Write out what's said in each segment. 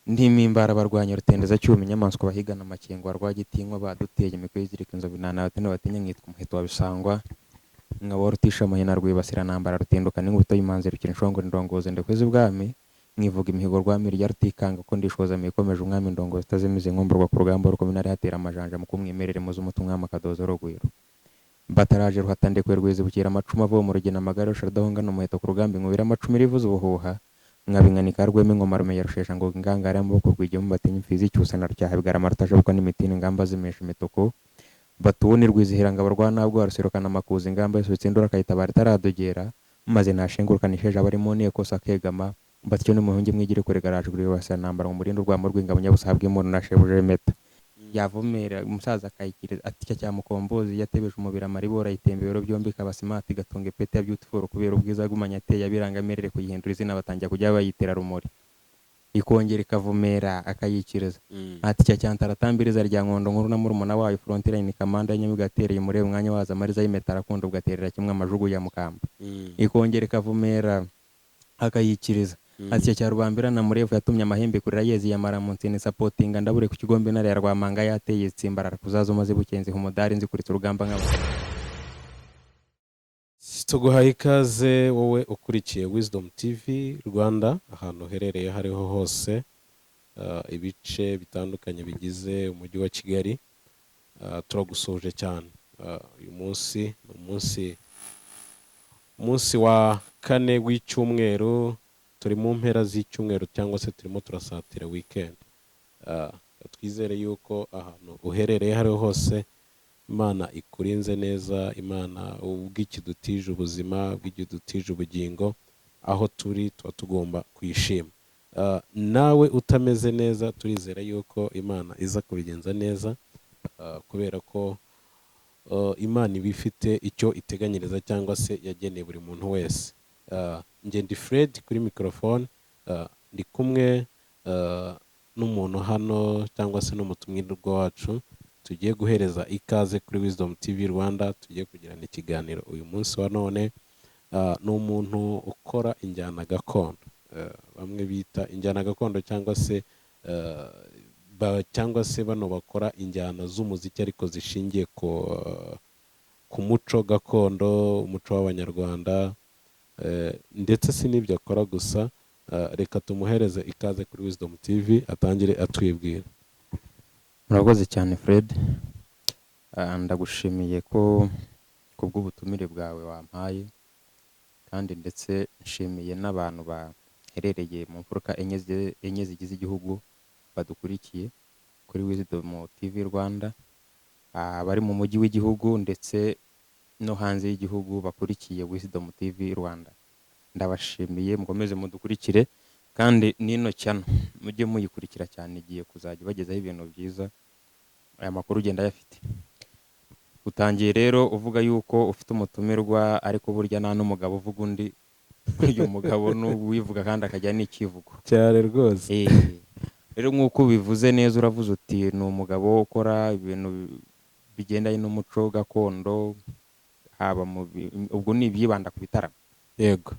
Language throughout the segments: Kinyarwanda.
Ndimimbara barwanya Rutendezacyuma, inyamaswa bahigana amakengo wa Rwagitinywa, baduteye imikoyi izirika inzovu inana batene batinya, nkitwa umuheto wa Bisangwa, nkaba rutisha amahina rwibasira ntambara rutindukana inkubito y'imanzi rukira inshongore indongozi ndekweza ibwami, nkivuga imihigo rwamiri ya Rutikanga ko ndishoza mikomeje umwami indongozi itazimize nkumburwa ku rugamba rukomina hatera amajanja mu kumwimerere muzi umuti umwami akadoza rugwiro. Bataraje ruhatandekwe rwizibukira amacumu avoma urugina amagare rushadahungana umuheto ku rugamba inkubira amacumu irivuza ubuhuha, nkabinkanika rwema ingoma rumenya rushesha ngo ingangare y'amaboko rwigema batinya imfizi icyusa na rucyaha bigarama rutajabukwa n'imitini ingamba zimesha imituku. Batuwuni rwizihira ngabo rwa nabwo ruserukana amakuza ingamba yasubitse induru akayitabara itaradogera, maze nashengurukana isheja abari mu nteko akegama batyo n'umuhungi mwigire kure garaje rwibasira ntambara mu murindi urwamo rw'ingabo nyabusaha bw'impundu na shebuje meta yavumera umusaza akayikiriza ati icyo cya mukombozi yatebeje umubiri amaribora ayitemba ibiro byombi ikaba simati igatunga ipeti ya beautiful kubera ubwiza agumanye ateye abirangamirire kuyihindura izina batangira kujya bayitera rumuri, ikongera ikavumera akayikiriza ati icyo cya ntaratambiriza rya nkondo nkuru na murumuna wayo frontline kamanda y'inyamiga yatereye umurebe umwanya waza amariza y'impeta arakunda ugaterera kimwe amajugu ya mukamba, ikongera ikavumera akayikiriza ati icyo cya rubambira na murefu yatumye amahembe kurira yezi yamara mu nsini sapotinga ndabure ku kigombe intare ya Rwamanga yateye tsimbarara kuzaza umaze bukenzi umudari nzikuritse urugamba nk'aba. Tuguhaye ikaze wowe ukurikiye Wisdom TV Rwanda ahantu uherereye aho ariho hose, ibice bitandukanye bigize umujyi wa Kigali. Turagusuhuje cyane. Uyu munsi ni umunsi wa kane w'icyumweru, turi mu mpera z'icyumweru cyangwa se turimo turasatira weekend. Twizere yuko ahantu uherereye aho ariho hose Imana ikurinze neza, Imana ubw'ikidutije ubuzima, ubw'ikidutije ubugingo, aho turi tuba tugomba kuyishima. Nawe utameze neza turizera yuko Imana iza kubigenza neza, kubera ko Imana iba ifite icyo iteganyiriza cyangwa se yageneye buri muntu wese. Njye ndi Fred kuri microphone, ndi kumwe n'umuntu hano cyangwa se n'umutumirwa wacu tugiye guhereza ikaze kuri Wisdom TV Rwanda, tugiye kugirana ikiganiro uyu munsi wa none. Ni umuntu ukora injyana gakondo, bamwe bita injyana gakondo cyangwa se cyangwa se bano bakora injyana z'umuziki ariko zishingiye ku muco gakondo, umuco w'Abanyarwanda, ndetse si n'ibyo akora gusa. Reka tumuhereze ikaze kuri Wisdom TV atangire atwibwira. Murakoze cyane Fred. Ndagushimiye ko kubw'ubutumire bwawe wampaye, kandi ndetse nshimiye n'abantu baherereye mu mfuruka enye zigize igihugu badukurikiye kuri Wisdom TV Rwanda, abari mu mujyi w'igihugu ndetse no hanze y'igihugu bakurikiye Wisdom TV Rwanda. Ndabashimiye, mukomeze mudukurikire, kandi n'ino channel mujye muyikurikira cyane, igiye kuzajya ibagezaho ibintu byiza. Aya makuru ugenda ayafite. Utangiye rero uvuga yuko ufite umutumirwa, ariko burya nta n'umugabo uvuga undi. Uyu mugabo ni uwivuga kandi akajya n'ikivugo. Cyane rwose. Rero nk'uko ubivuze neza, uravuze uti ni umugabo ukora ibintu bigendanye n'umuco gakondo, haba mu ubwo ni ibyibanda ku bitaramo. Yego.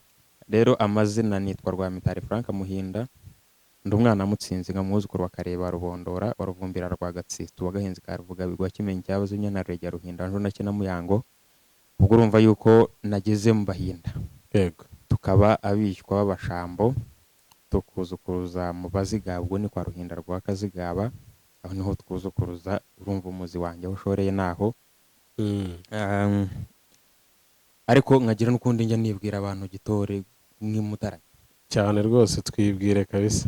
Rero amazina nitwa Rwamitari Frank Muhinda, ndi umwana mutsinzi nka mwuzukuru wa Kareba Rubondora wa Ruvumbira rwa Gatsitu wa Gahinzi ka Ruvugabigwa Kimenyi cyabaze Inyana Rwegera Ruhinda Njo na Kinamuyango. Ubwo urumva yuko nageze mu Bahinda. Yego. Tukaba abishywa b'Abashambo, tukuzukuruza mu Bazigaba, ubwo ni kwa Ruhinda rwa Kazigaba, aho niho twuzukuruza. Urumva umuzi wanjye aho ushoreye naho. Ariko nkagira n'ukundi njya nibwira abantu gitore nk'Imutara. Cyane rwose, twibwire kabisa.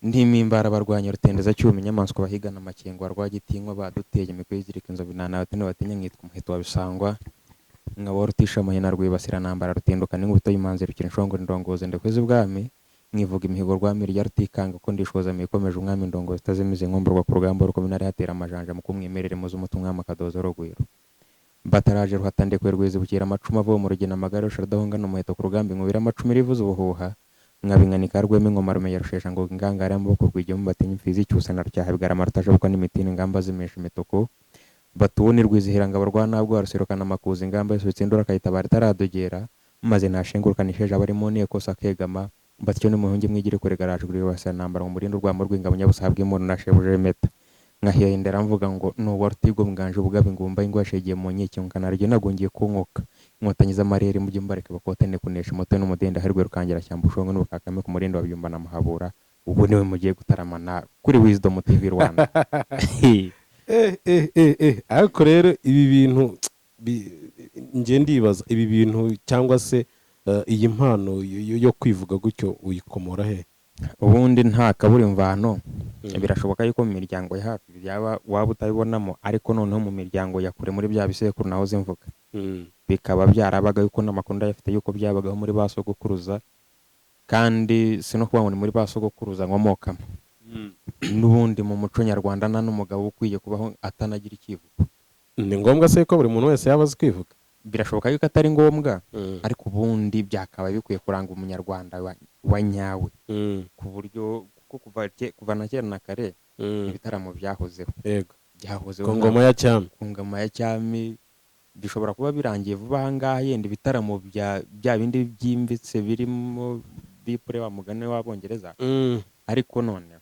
Ndimimbara barwanya Rutendezacyuma, inyamaswa bahigana amakengo wa Rwagitinywa, baduteye imikoyi izirika inzovu inana batene batinya, nkitwa umuheto wa Bisangwa, nkaba rutisha amahina rwibasira ntambara rutindukana inkubito y'imanzi rukira inshongore indongozi ndekweza ibwami, nkivuga imihigo rwamiri ya Rutikanga ko ndishoza mikomeje umwami indongozi itazimize nkumburwa ku rugamba rukomina hatera amajanja mu kumwimerere muzi umuti umwami akadoza rugwiro. Bataraje ruhatandekwe rwizibukira amacumu avoma urugina amagare rushadahungana umuheto ku rugamba inkubira amacumu irivuza ubuhuha, nkabinkanika rwema ingoma rumenya rushesha ngo ingangare y'amaboko rwigema batinya imfizi icyusa na rucyaha bigarama rutajabukwa n'imitini ingamba zimesha imituku. Batuwuni rwizihira ngabo rwa nabwo ruserukana amakuza ingamba yasubitse induru akayitabara itaradogera, maze nashengurukana isheja abari mu nteko akegama. Batyo nimuhunge mwigire kure garaje kuri ntambara ngo murinde urwamo rw'ingabo nyabusaha bw'impundu na shebuje meta. Nkahendera mvuga ngo nuwa rutigo muganje ubugabe ngumba ingwa yashegiye mu nkike nkanaryo nagungiye kunkoka inkotanyi z'amarere mujye mbareka bakotane kunesha moto n'umudende harwe rukangira shyamba ushongo n'ubukakame ku murindi wa Byumba na Muhabura. Ubu niwe mugiye gutaramana kuri Wisdom TV Rwanda. Ariko rero ibi bintu njye ndibaza ibi bintu cyangwa se iyi mpano yo kwivuga gutyo uyikomora he? Ubundi nta kabura imvano. Birashoboka yuko mu miryango ya hafi byaba waba utabibonamo, ariko noneho mu miryango ya kure muri bya bisekuru nahoze mvuga, bikaba byarabaga yuko n'amakuru ndayafite yuko byabagaho muri ba sogokuruza. Kandi si no kuvuga ngo ni muri ba sogokuruza nkomokamo, n'ubundi mu muco nyarwanda nta n'umugabo ukwiye kubaho atanagira icyivugo. Ni ngombwa se ko buri muntu wese yaba azi kwivuga? Birashoboka yuko atari ngombwa, ariko ubundi byakaba bikwiye kuranga umunyarwanda wa nyawe, ku buryo kuko kuva na kera na kare ibitaramo byahozeho. Byahozeho. Ku ngoma ya cyami. Ku ngoma ya cyami. Bishobora kuba birangiye vuba aha ngaha yenda ibitaramo bya bindi byimbitse birimo bipure wa mugani w'Abongereza, ariko noneho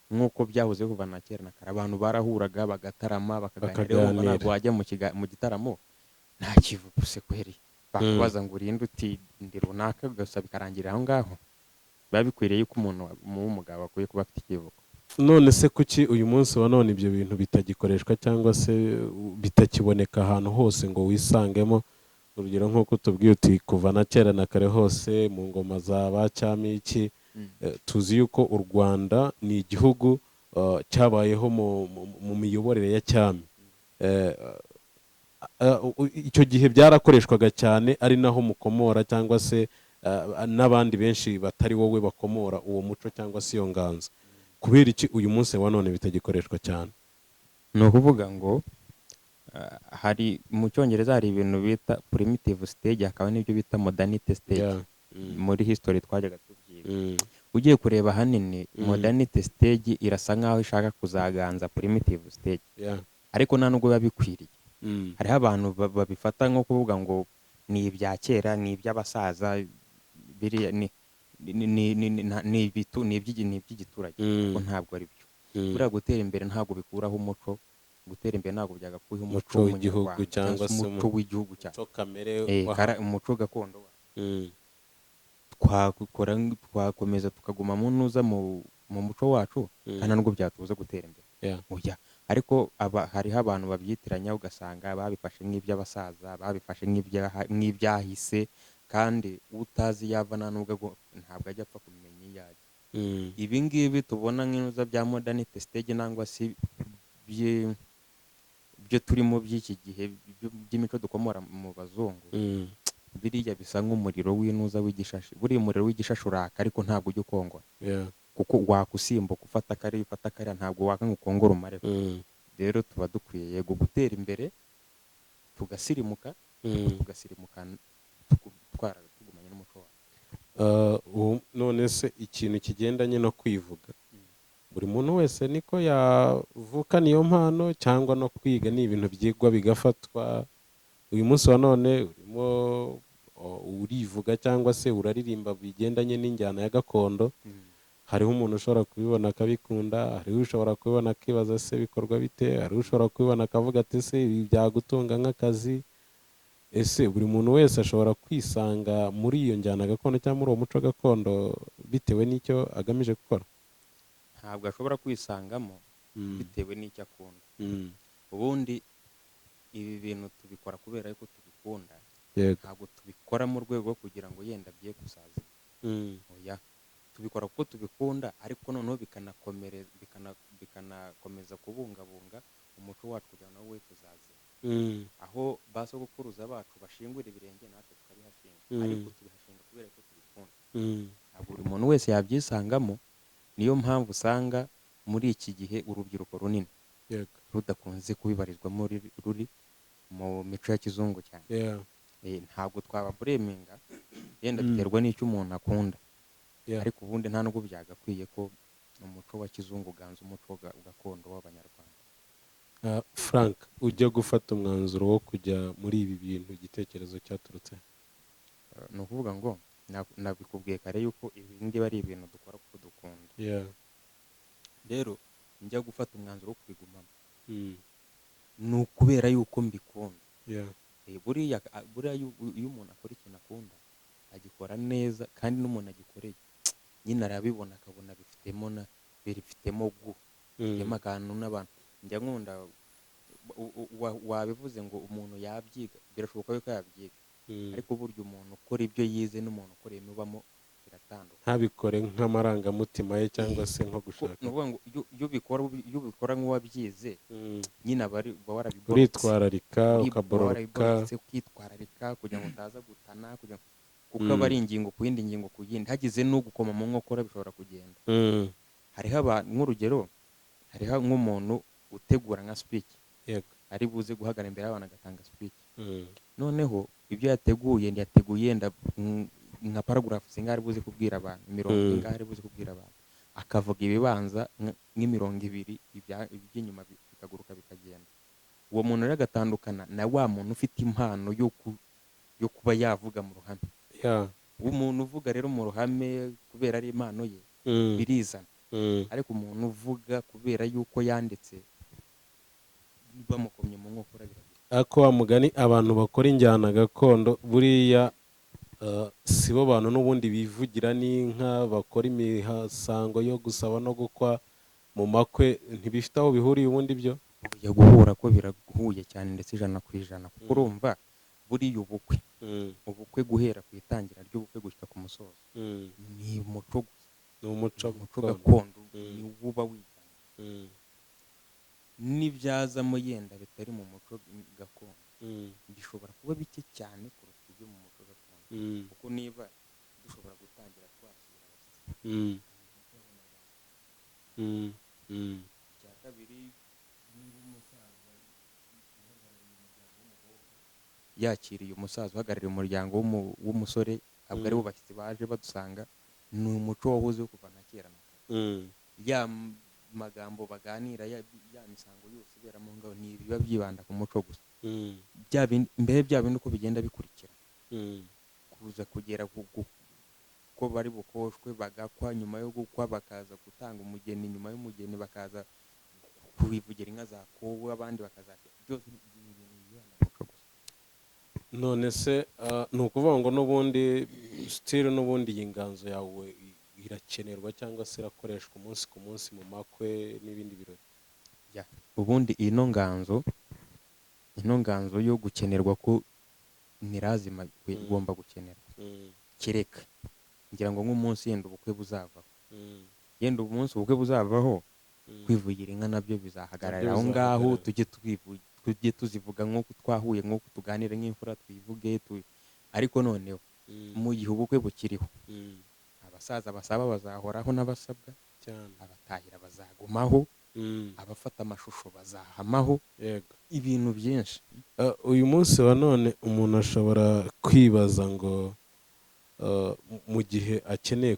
nk'uko byahoze kuva na kera na kare, abantu barahuraga bagatarama, bakaganira. Rero Bakaganira. ntabwo wajya mu gitaramo nta kivugo se kweri, bakubaza ngo urinde uti ndi runaka gusa bikarangirira aho ngaho. Biba bikwiriye yuko umuntu w'umugabo akwiye kuba afite ikivugo. None se kuki uyu munsi wa none ibyo bintu bitagikoreshwa cyangwa se bitakiboneka ahantu hose ngo wisangemo? Urugero nk'uko tubwiye uti kuva na kera na kare hose mu ngoma za ba cyami iki, tuzi yuko u Rwanda ni igihugu cyabayeho mu miyoborere ya cyami. Icyo gihe byarakoreshwaga cyane, ari naho mukomora cyangwa se n'abandi benshi batari wowe bakomora uwo muco cyangwa se iyo nganzo. Kubera iki uyu munsi wa none bitagikoreshwa cyane? Ni ukuvuga ngo hari mu Cyongereza hari ibintu bita primitive stage, hakaba n'ibyo bita modernity stage. Muri history twajyaga tubyiga. Ugiye kureba ahanini, modernity stage irasa nkaho ishaka kuzaganza primitive stage, ariko nta nubwo biba bikwiriye. Hariho abantu babifata nko kuvuga ngo ni ibya kera, ni iby'abasaza, biriya ni iby'igiturage, ariko ntabwo ari byo. Buriya gutera imbere ntabwo bikuraho umuco. Gutera imbere ntabwo byagakuyeho umuco Umuco w'igihugu w'umunyarwanda cyangwa se se umuco w'igihugu cyacu. Umuco kamere Umuco gakondo wacu. Twakora, twakomeza tukaguma mu ntuza mu muco wacu, kandi nubwo byatubuza gutera imbere. Oya, ariko aba hariho abantu babyitiranya, ugasanga babifashe nk'iby'abasaza, babifashe nk'ibyahise, kandi utazi yava nta nubwo ntabwo ajya apfa kumenya iyo ajya. Ibi ngibi tubona nk'intuza bya modernity stage nangwa se byo turimo by'iki gihe by'imico dukomora mu bazungu, biriya bisa nk'umuriro w'intuza w'igishashi. Buriya umuriro w'igishashi uraka, ariko ntabwo ujya ukongora, kuko wakusimbuka ufata kariya, ufata kariya, ntabwo waka ngo ukongore umareho. Rero tuba dukwiye yego gutera imbere tugasirimuka, tugasirimuka tugumanye n'umuco wacu. None se ikintu kigendanye no kwivuga, buri muntu wese niko yavukana iyo mpano, cyangwa no kwiga ni ibintu byigwa bigafatwa? Uyu munsi wa none urimo urivuga cyangwa se uraririmba bigendanye n'injyana ya gakondo, hariho umuntu ushobora kubibona akabikunda, hariho ushobora kubibona akibaza se bikorwa bite, hariho ushobora kubibona akavuga ati se ibi byagutunga nk'akazi? Ese buri muntu wese ashobora kwisanga muri iyo njyana gakondo cyangwa muri uwo muco gakondo bitewe n'icyo agamije gukora? Ntabwo ashobora kwisangamo bitewe n'icyo akunda. Ubundi ibi bintu tubikora kubera yuko tubikunda. Ntabwo tubikora mu rwego rwo kugira ngo yenda bye gusaza. Oya, tubikora kuko tubikunda, ariko noneho bikanakomeza kubungabunga umuco wacu kugira ngo nawe we kuzazima. Aho ba sogokuruza bacu bashingura ibirenge, natwe tukabihashinga, ariko tubihashinga kubera ko tubikunda. Ntabwo buri muntu wese yabyisangamo. Niyo mpamvu usanga muri iki gihe urubyiruko runini rudakunze kubibarizwamo, ruri mu mico ya kizungu cyane. Ntabwo twababureminga yenda, biterwa n'icyo umuntu akunda. Ariko ubundi nta nubwo byagakwiye ko umuco wa kizungu uganza umuco gakondo w'Abanyarwanda. Frank, ujya gufata umwanzuro wo kujya muri ibi bintu, igitekerezo cyaturutse? Ni ukuvuga ngo Nabikubwiye kare yuko ibi ngibi ari ibintu dukora kuko dukunda. Rero njya gufata umwanzuro wo kubigumamo ni ukubera yuko mbikunda. Buriya buriya iyo umuntu akora ikintu akunda agikora neza, kandi n'umuntu agikoreye nyine arabibona, akabona bifitemo na bifitemo gu bifitemo akantu n'abantu. Njya nkunda wabivuze ngo umuntu yabyiga, birashoboka yuko yabyiga, ariko burya umuntu ukora ibyo yize n'umuntu ukora ibimubamo biratandukanye. Ntabikore nk'amarangamutima ye cyangwa se nko gushaka. Ni ukuvuga ngo iyo ubikora nk'uwabyize, nyine aba uba warabiborotse. Uritwararika, Uba ukabororoka. warabiborotse, ukitwararika kugira ngo utaza gutana, kugira ngo kuko aba ari ingingo ku yindi, ngingo ku yindi, hagize n'ugukoma mu nkokora bishobora kugenda. Hariho abantu, nk'urugero, hariho nk'umuntu utegura nka speech, ari buze guhagarara imbere y'abantu agatanga speech. Noneho ibyo yateguye, yateguye yenda nka paragraph zingahe ari buze kubwira abantu, imirongo ingahe ari buze kubwira abantu, akavuga ibibanza nk'imirongo ibiri, iby'inyuma bikaguruka bikagenda. Uwo muntu rero agatandukana na wa muntu ufite impano yo kuba yavuga mu ruhame. Umuntu uvuga rero mu ruhame kubera ari impano ye, birizana. Ariko umuntu uvuga kubera yuko yanditse, bamukomye mu nkokora biragenda. Ariko wa mugani, abantu bakora injyana gakondo buriya si bo bantu n'ubundi bivugira n'inka, bakora imisango yo gusaba no gukwa mu makwe, ntibifite aho bihuriye ubundi byo? Kujya guhura ko birahuye cyane, ndetse 100%, kuko urumva buriya ubukwe guhera ku itangira ry'ubukwe gushyika ku musozo ni umuco gusa. Ni umuco. Ni umuco gakondo. Gakondo. Ni wo uba wiganje. N'ibyazamo yenda bitari mu muco gakondo bishobora kuba bike cyane kuruta ibyo mu muco gakondo, kuko niba dushobora gutangira twakira abashyitsi, icya kabiri, niba umusaza uhagarariye umuryango w'umukobwa yakiriye umusaza uhagarariye umuryango w'umusore, ntabwo ari bo bashyitsi baje badusanga, ni umuco wahozeho kuva na kera na kare. Ya magambo baganira, ya misango yose ibera mu ngabo, ni ibiba byibanda ku muco gusa. Bya bindi mbere, bya bindi uko bigenda bikurikira kuza kugera ko bari bukoshwe, bagakwa, nyuma yo gukwa bakaza gutanga umugeni, nyuma y'umugeni bakaza kubivugira inka zakowe, abandi bakazakira, byose ni ibintu byibanda ku muco gusa. None se ni ukuvuga ngo n'ubundi still n'ubundi iyi nganzo yawe irakenerwa cyangwa se irakoreshwa umunsi ku munsi mu makwe n'ibindi birori? Ubundi ino nganzo yo gukenerwa ko ntirazima, igomba gukenerwa, kereka ngira ngo nk'umunsi yenda ubukwe buzavaho, yenda umunsi ubukwe buzavaho, kwivugira inka nabyo bizahagarara Nabyo aho ngaho. Bizahagarara. Tujye tuzivuga nk'uko twahuye, nk'uko tuganira nk'imfura, twivuge ariko noneho mu gihe ubukwe bukiriho, abasaza basaba bazahoraho n'abasabwa, abatahira bazagumaho, abafata amashusho bazahamaho, ibintu byinshi. Uyu munsi wa none umuntu ashobora kwibaza ngo mu gihe akeneye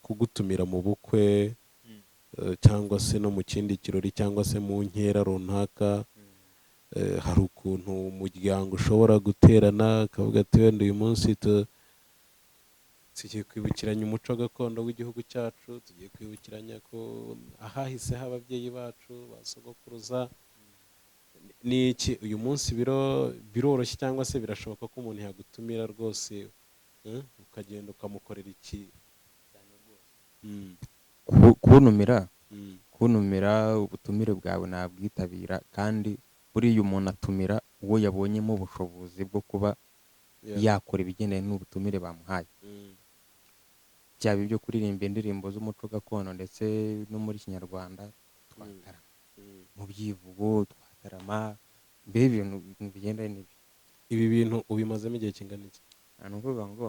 kugutumira mu bukwe, cyangwa se no mu kindi kirori cyangwa se mu nkera runaka, hari ukuntu umuryango ushobora guterana akavuga ati wenda uyu munsi tugiye kwibukiranya umuco gakondo w'igihugu cyacu, tugiye kwibukiranya ko ahahise h'ababyeyi bacu ba sogokuruza. Ni iki uyu munsi biroroshye cyangwa se birashoboka ko umuntu yagutumira rwose, ukagenda ukamukorera iki? Kuntumira, kuntumira, ubutumire bwawe nabwitabira, kandi buriya umuntu atumira uwo yabonyemo ubushobozi bwo kuba yakora ibigendanye n'ubutumire bamuhaye, byaba ibyo kuririmba indirimbo z'umuco gakondo ndetse no muri kinyarwanda twatarama, mu byivugo twatarama, mbere ibintu bigendanye n'ibyo. Ibi bintu ubimazemo igihe kingana iki? Ni ukuvuga ngo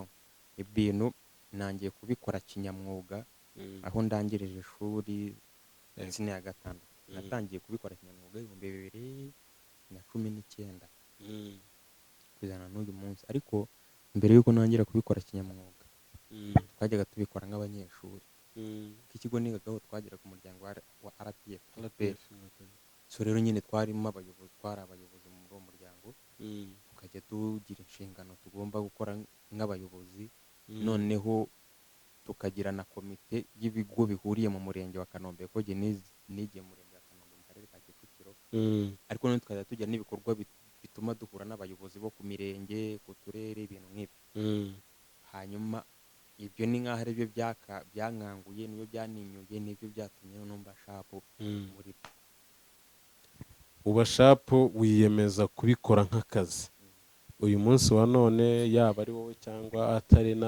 ibintu nangiye kubikora kinyamwuga aho ndangirije ishuri, senior ya gatandatu. Natangiye kubikora kinyamwuga 2019 kugeza n'uyu munsi. Ariko mbere y'uko ntangira kubikora kinyamwuga, twajyaga tubikora nk'abanyeshuri, kuko ikigo nigagaho twagiraga umuryango wa RPF. RPF. So rero nyine twarimo abayobozi, twari abayobozi muri uwo muryango, tukajya tugira inshingano tugomba gukora nk'abayobozi. Noneho tukagira na komite y'ibigo bihuriye mu murenge wa Kanombe, kuko jye nigiye mu murenge wa Kanombe mu karere ka Kicukiro. Ariko noneho tukajya tugira n'ibikorwa bituma duhura n'abayobozi bo ku mirenge, ku turere, ibintu nk'ibyo. Hanyuma ibyo ni nk'aho ari byo byankanguye, nibyo byaninyuye, nibyo byatumye noneho mba sharp muri byo. Uba sharp, wiyemeza kubikora nk'akazi. Uyu munsi wa none, yaba ari wowe cyangwa atari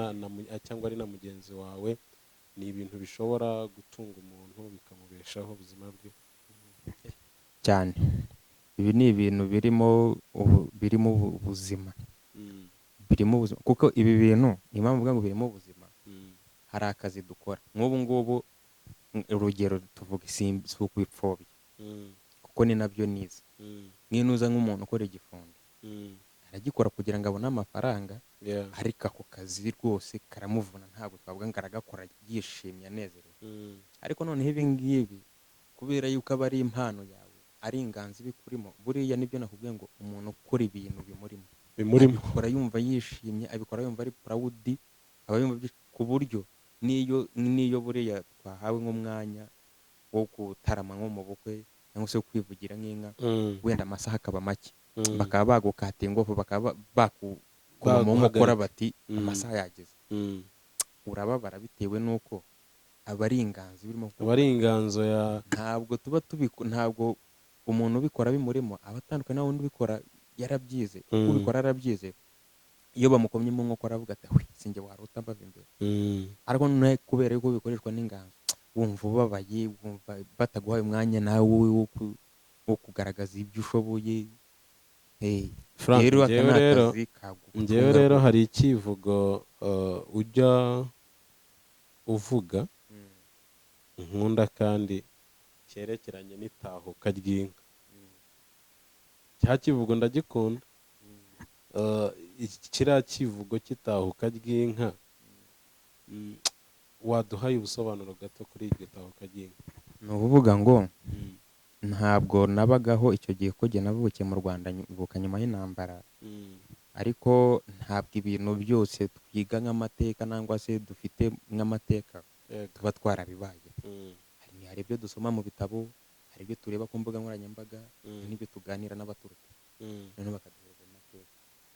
cyangwa ari na mugenzi wawe, ni ibintu bishobora gutunga umuntu bikamubeshaho ubuzima bwe. Cyane, ibi ni ibintu birimo ubuzima, birimo ubuzima, kuko ibi bintu, impamvu mvuga ngo birimo ubuzima, hari akazi dukora nk'ubu ngubu, urugero tuvuga si ukwipfobya, kuko ni nabyo nize. Nk'iyo uza nk'umuntu ukora igifundi, aragikora kugira ngo abone amafaranga, ariko ako kazi rwose karamuvuna, ntabwo twavuga ngo aragakora yishimye, anezerewe. Ariko noneho ibi ngibi, kubera yuko aba ari impano yawe, ari inganzo ibikurimo, buriya nibyo nakubwiye ngo umuntu ukora ibintu bimurimo, bimurimo, abikora yumva yishimye, abikora yumva ari proud, aba yumva ku buryo niyo buriya twahawe nk'umwanya wo gutarama nko mu bukwe cyangwa se wo kwivugira nk'inka, wenda amasaha akaba make, bakaba bagukata ingufu, bakaba bakukoma mu nkokora Baguhagarika. bati amasaha yageze, urababara bitewe n'uko aba ari inganzo birimo. Aba ari inganzo ya Ntabwo tuba ntabwo umuntu ubikora bimurimo aba atandukanye na wundi ubikora yarabyize. Ubikora yarabyize, iyo bamukomye mu nkokora avuga ati: "We, sinjye warota mbava imbere." Ariko noneho kubera yuko bikoreshwa n'inganzo, wumva ubabaye, wumva bataguhaye umwanya nawe wo kugaragaza ibyo ushoboye. Hey, Frank, rero aka njyewe ni rero akazi kagutunga njyewe rero rwose. Hari icyivugo ujya uvuga nkunda kandi cyerekeranye n'itahuka ry'inka. Cya kivugo ndagikunda. Kiriya kivugo cy'itahuka ry'inka, waduhaye ubusobanuro gato kuri iryo tahuka ry'inka? Ni ukuvuga ngo ntabwo nabagaho icyo gihe, ko jye navukiye mu Rwanda, mvuka nyuma y'intambara, ariko ntabwo ibintu byose twiga nk'amateka nangwa se dufite nk'amateka tuba twarabibaye. Hari ibyo dusoma mu bitabo, hari ibyo tureba ku mbuga nkoranyambaga, hari n'ibyo tuganira n'abaturuta, noneho bakaduhereza amateka.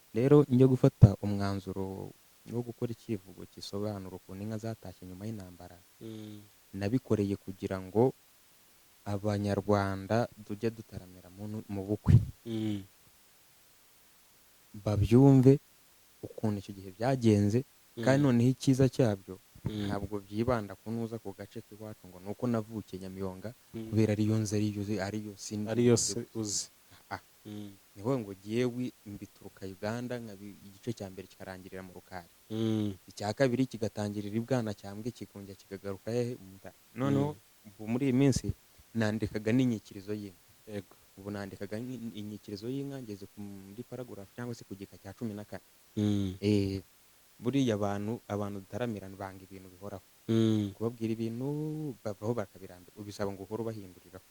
Rero njya gufata umwanzuro wo gukora icyivugo gisobanura ukuntu inka zatashye nyuma y'intambara, nabikoreye kugira ngo Abanyarwanda tujye dutaramira mu bukwe babyumve ukuntu icyo gihe byagenze. Kandi noneho icyiza cyabyo, ntabwo byibanda ku ntuza ku gace k'iwacu ngo ni uko navukiye Nyamiyonga, kubera ariyo nzi, ariyo sindi. Ariyo se uzi. Ah, ni ukuvuga ngo jyewe mbituruka Uganda, igice cya mbere kikarangirira mu Rukari, icya kabiri kigatangirira i Bwanacyambwe, kikongera kikagaruka hehe? Mu Mutara. Noneho ubu muri iyi minsi nandikaga n'inyikirizo y'inka. Ubu nandikaga inyikirizo y'inka, ngeze muri paragraph cyangwa se ku gika cya 14. Buriya abantu dutaramira banga ibintu bihoraho. Kubabwira ibintu bavaho bakabirambirwa, ubisaba ngo uhore ubahinduriraho.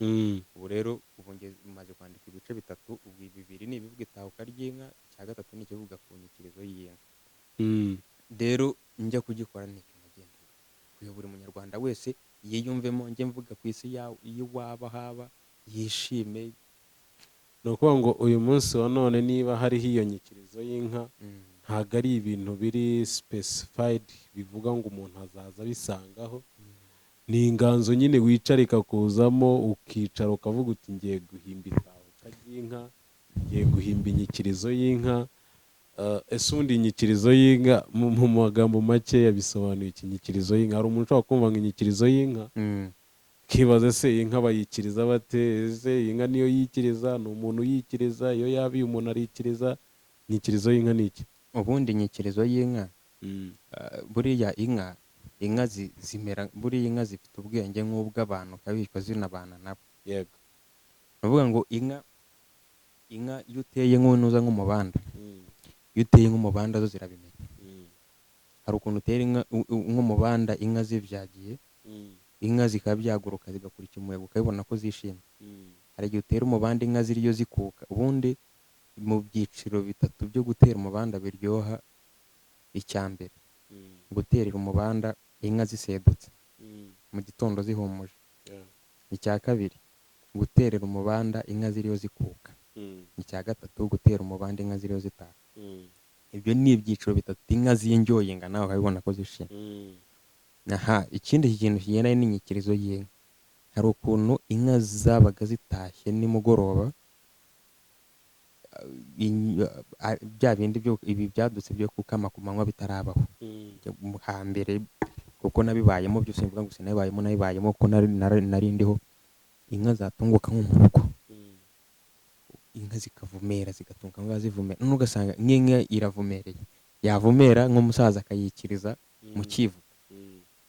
Ubu rero ubu maze kwandika ibice bitatu. Ubu bibiri ni ibivuga itahuka ry'inka, icya gatatu ni ikivuga ku nyikirizo y'inka. Rero njya kugikora nicyo nagendeye kuya buri munyarwanda wese yiyumvemo, njye mvuga ku isi y'iwabo haba yishime. Ni ukuvuga ngo uyu munsi wa none niba hariho iyo nyikirizo y'inka, ntabwo ari ibintu biri specified bivuga ngo umuntu azaza abisangaho. Ni inganzo nyine wicara ikakuzamo, ukicara ukavuga uti: "Ngiye guhimba itahuka ry'inka, ngiye guhimba inyikirizo y'inka." Ese ubundi inyikirizo y'inka mu magambo makeya bisobanuye iki? Inyikirizo y'inka, hari umuntu ushobora kumva ngo inyikirizo y'inka, ukibaza: ese iyi nka bayikiriza bate? Ese iyi nka niyo yikiriza? Ni umuntu uyikiriza? Iyo yabiye umuntu arikiriza? Inyikirizo y'inka ni iki? Ubundi inyikirizo y'inka, buriya inka zimera, buriya inka zifite ubwenge nk'ubw'abantu, kabishwa zinabana nabo. Ni ukuvuga ngo inka iyo uteye nk'unuza nk'umubanda, iyo uteye nk'umubanda zo zirabimenya. Hari ukuntu utera inka nk'umubanda, inka zibyagiye, inka zikaba byaguruka zigakurikira umuyaga, ukabibona ko zishimye. Hari igihe utera umubanda inka ziriyo zikuka. Ubundi mu byiciro bitatu byo gutera umubanda biryoha, icya mbere Guterera umubanda inka zisedutse mu gitondo zihumuje. Icya kabiri, guterera umubanda inka ziriyo zikuka. Icya gatatu, gutera umubanda inka ziriyo zitaha. Ibyo ni ibyiciro bitatu inka z'indyoyinga, nawe ukabibona ko zishimye. Aha, ikindi kintu kigendanye n'inyikirizo y'inka, hari ukuntu inka zabaga zitashye nimugoroba, bya bindi byo ibi byadutse byo gukama ku manywa bitarabaho hambere, kuko nabibayemo byose, mvuga ngo sinabibayemo, nabibayemo kuko nari ndiho. Inka zatunguka nko mu rugo, inka zikavumera, zigatunga nka zivumera, none ugasanga nk'inka iravumereye, yavumera nk'umusaza akayikiriza mu kivugo.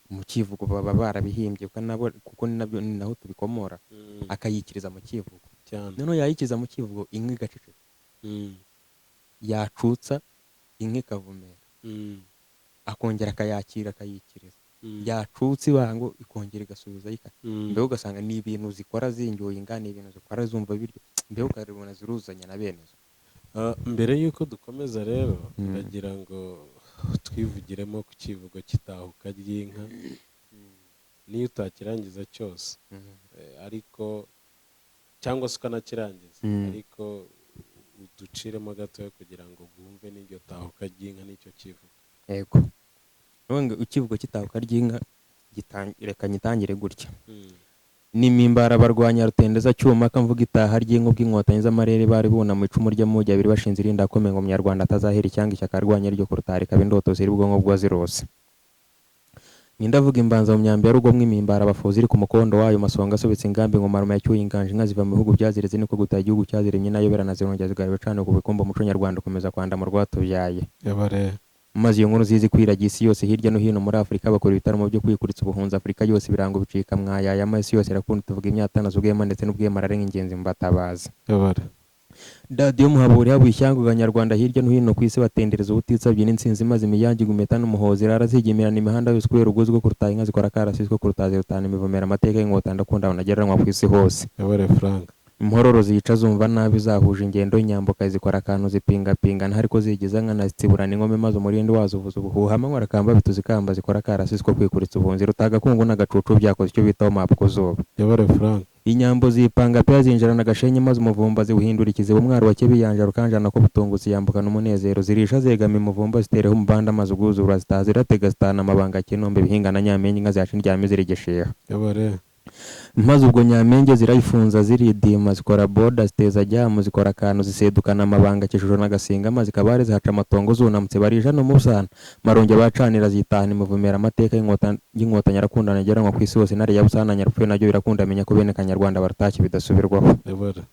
Mu kivugo baba barabihimbye, kuko nabo, kuko ni nabyo, ni naho tubikomora. Akayikiriza mu kivugo. Cyane. Noneho yayikiriza mu kivugo, inka igaceceka. Yacutsa, inka ikavumera. Akongera akayakira, akayikiriza. Yacutse ibango, ikongera igasubiza mbega ugasanga ni ibintu zikora zinyoye inga, ni ibintu zikora zumva biryo, mbega ukabibona ziruzanya na bene zo. Mbere y'uko dukomeza rero, ndagira ngo twivugiremo ku kivugo cy'itahuka ry'inka, niyo utakirangiza cyose, ariko cyangwa se ukanakirangiza, ariko uduciremo gatoya kugira ngo bumve n'iryo tahuka ry'inka n'icyo kivugo. Yego. Nuvuga ngo ikivugo cy'itahuka ry'inka reka nyitangire gutya. N'imimbara barwanya rutendeza cyuma, kamvuga itaha ry'inka ubw'inkotanyi z'amarere bari bunamye icumu ry'amugi abiri bashinze irinda akomeye ngo umunyarwanda atazahera icyanga ishyaka arwanya ryo kurutara ikaba indoto ziri ubwonko bw'uwazirose. Nindavuga imbanza mu myambi ya rugomwa, imimbara abafuzi iri ku mukondo wayo masonga asobetse ingambi ngo marume yacyuye inganje, inka ziva mu bihugu byazireze niko gutaha igihugu cyaziremye n'ayobera zirongera zigarura ibicaniro ku bikombe, umuco nyarwanda ukomeza kwanda mu rwatubyaye. Yabare. Maze iyo nkuru zizi kwiragira isi yose hirya no hino muri Afurika, bakora ibitaramo byo kwikuritsa ubuhunzi Afurika yose, ibirango bicika mwayaya amasi yose irakunda tuvuga imyatana z'ubwema ndetse n'ubwemarare nk'ingenzi mu batabazi. Yabare. Dadiyo muhabura habuye ishyanga abanyarwanda hirya no hino ku isi batendereza ubutitsabye n'intsinzi, maze imiyange igumeta n'umuhozi irara zigemerana imihanda yose kubera ubwuzu bwo kurutaha, inka zikora akarasisi ko kurutaha zirutana imivumera, amateka y'inkotanyi ndakunda banagereranywa ku isi hose. Yabare Frank. Impororo zica zumva nabi zahuje ingendo, inyambuka zikora akantu zipingapingana ariko zigiza nkana zitsiburana inkome, maze umurindi wazo uvuza ubuhuha, amanywa arakamba bituza ikamba zikora akarasisi ko kwikuritsa ubuhunzi, rutagakungu n'agacucu byakoze icyo bitaho map ku zuba. Yabare Frank. Inyambo zipanga pe zinjirana agashenyi, maze umuvumba ziwuhindura ikiziba, umwaro wa kebiyanja rukanjana ko butungutse yambukana umunezero, zirisha zegama imuvumba zitereho umubanda, maze ubwuzura zitaha ziratega zitahana amabanga kinombe bihinga na nyamenge, inka zihaca indyame zirigesheha. Yabare. Maze ubwo nyamenge zirayifunza ziridima, zikora boda ziteza jyamu, zikora akantu zisedukana amabanga kishusho n'agasinga, maze kabare zihaca amatongo zunamutse barija no mu busana maronge bacanira zitahana imivumera, amateka y'inkotanyi arakundana ageranwa ku isi hose, intare ya busana nyarupfuye nabyo birakunda amenya ko bene kanyarwanda baratashye bidasubirwaho. Yabare.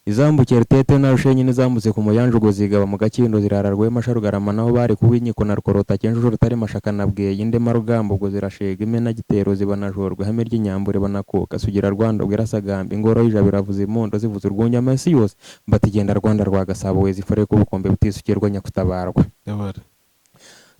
Izambukiye Rutete na Rushenyi n'izambutse ku Muyanjugo zigaba mu Gakindo zirara Rwema Sharugarama, naho bari kuba inkiko na Rukorota Kenjuru Rutare Mashaka na Bweye Indema Rugamba, ubwo zirashega Imena Gitero ziba na Jorwa ihame ry'inyambo riba na Kuka Sugira Rwanda ubwo irasagamba ingoro y'ijabo iravuza impondo zivuza urwunge amasi yose batigenda Rwanda rwa Gasabo we zifore ko ubukombe butisukirwa nyakutabarwa. Yabare.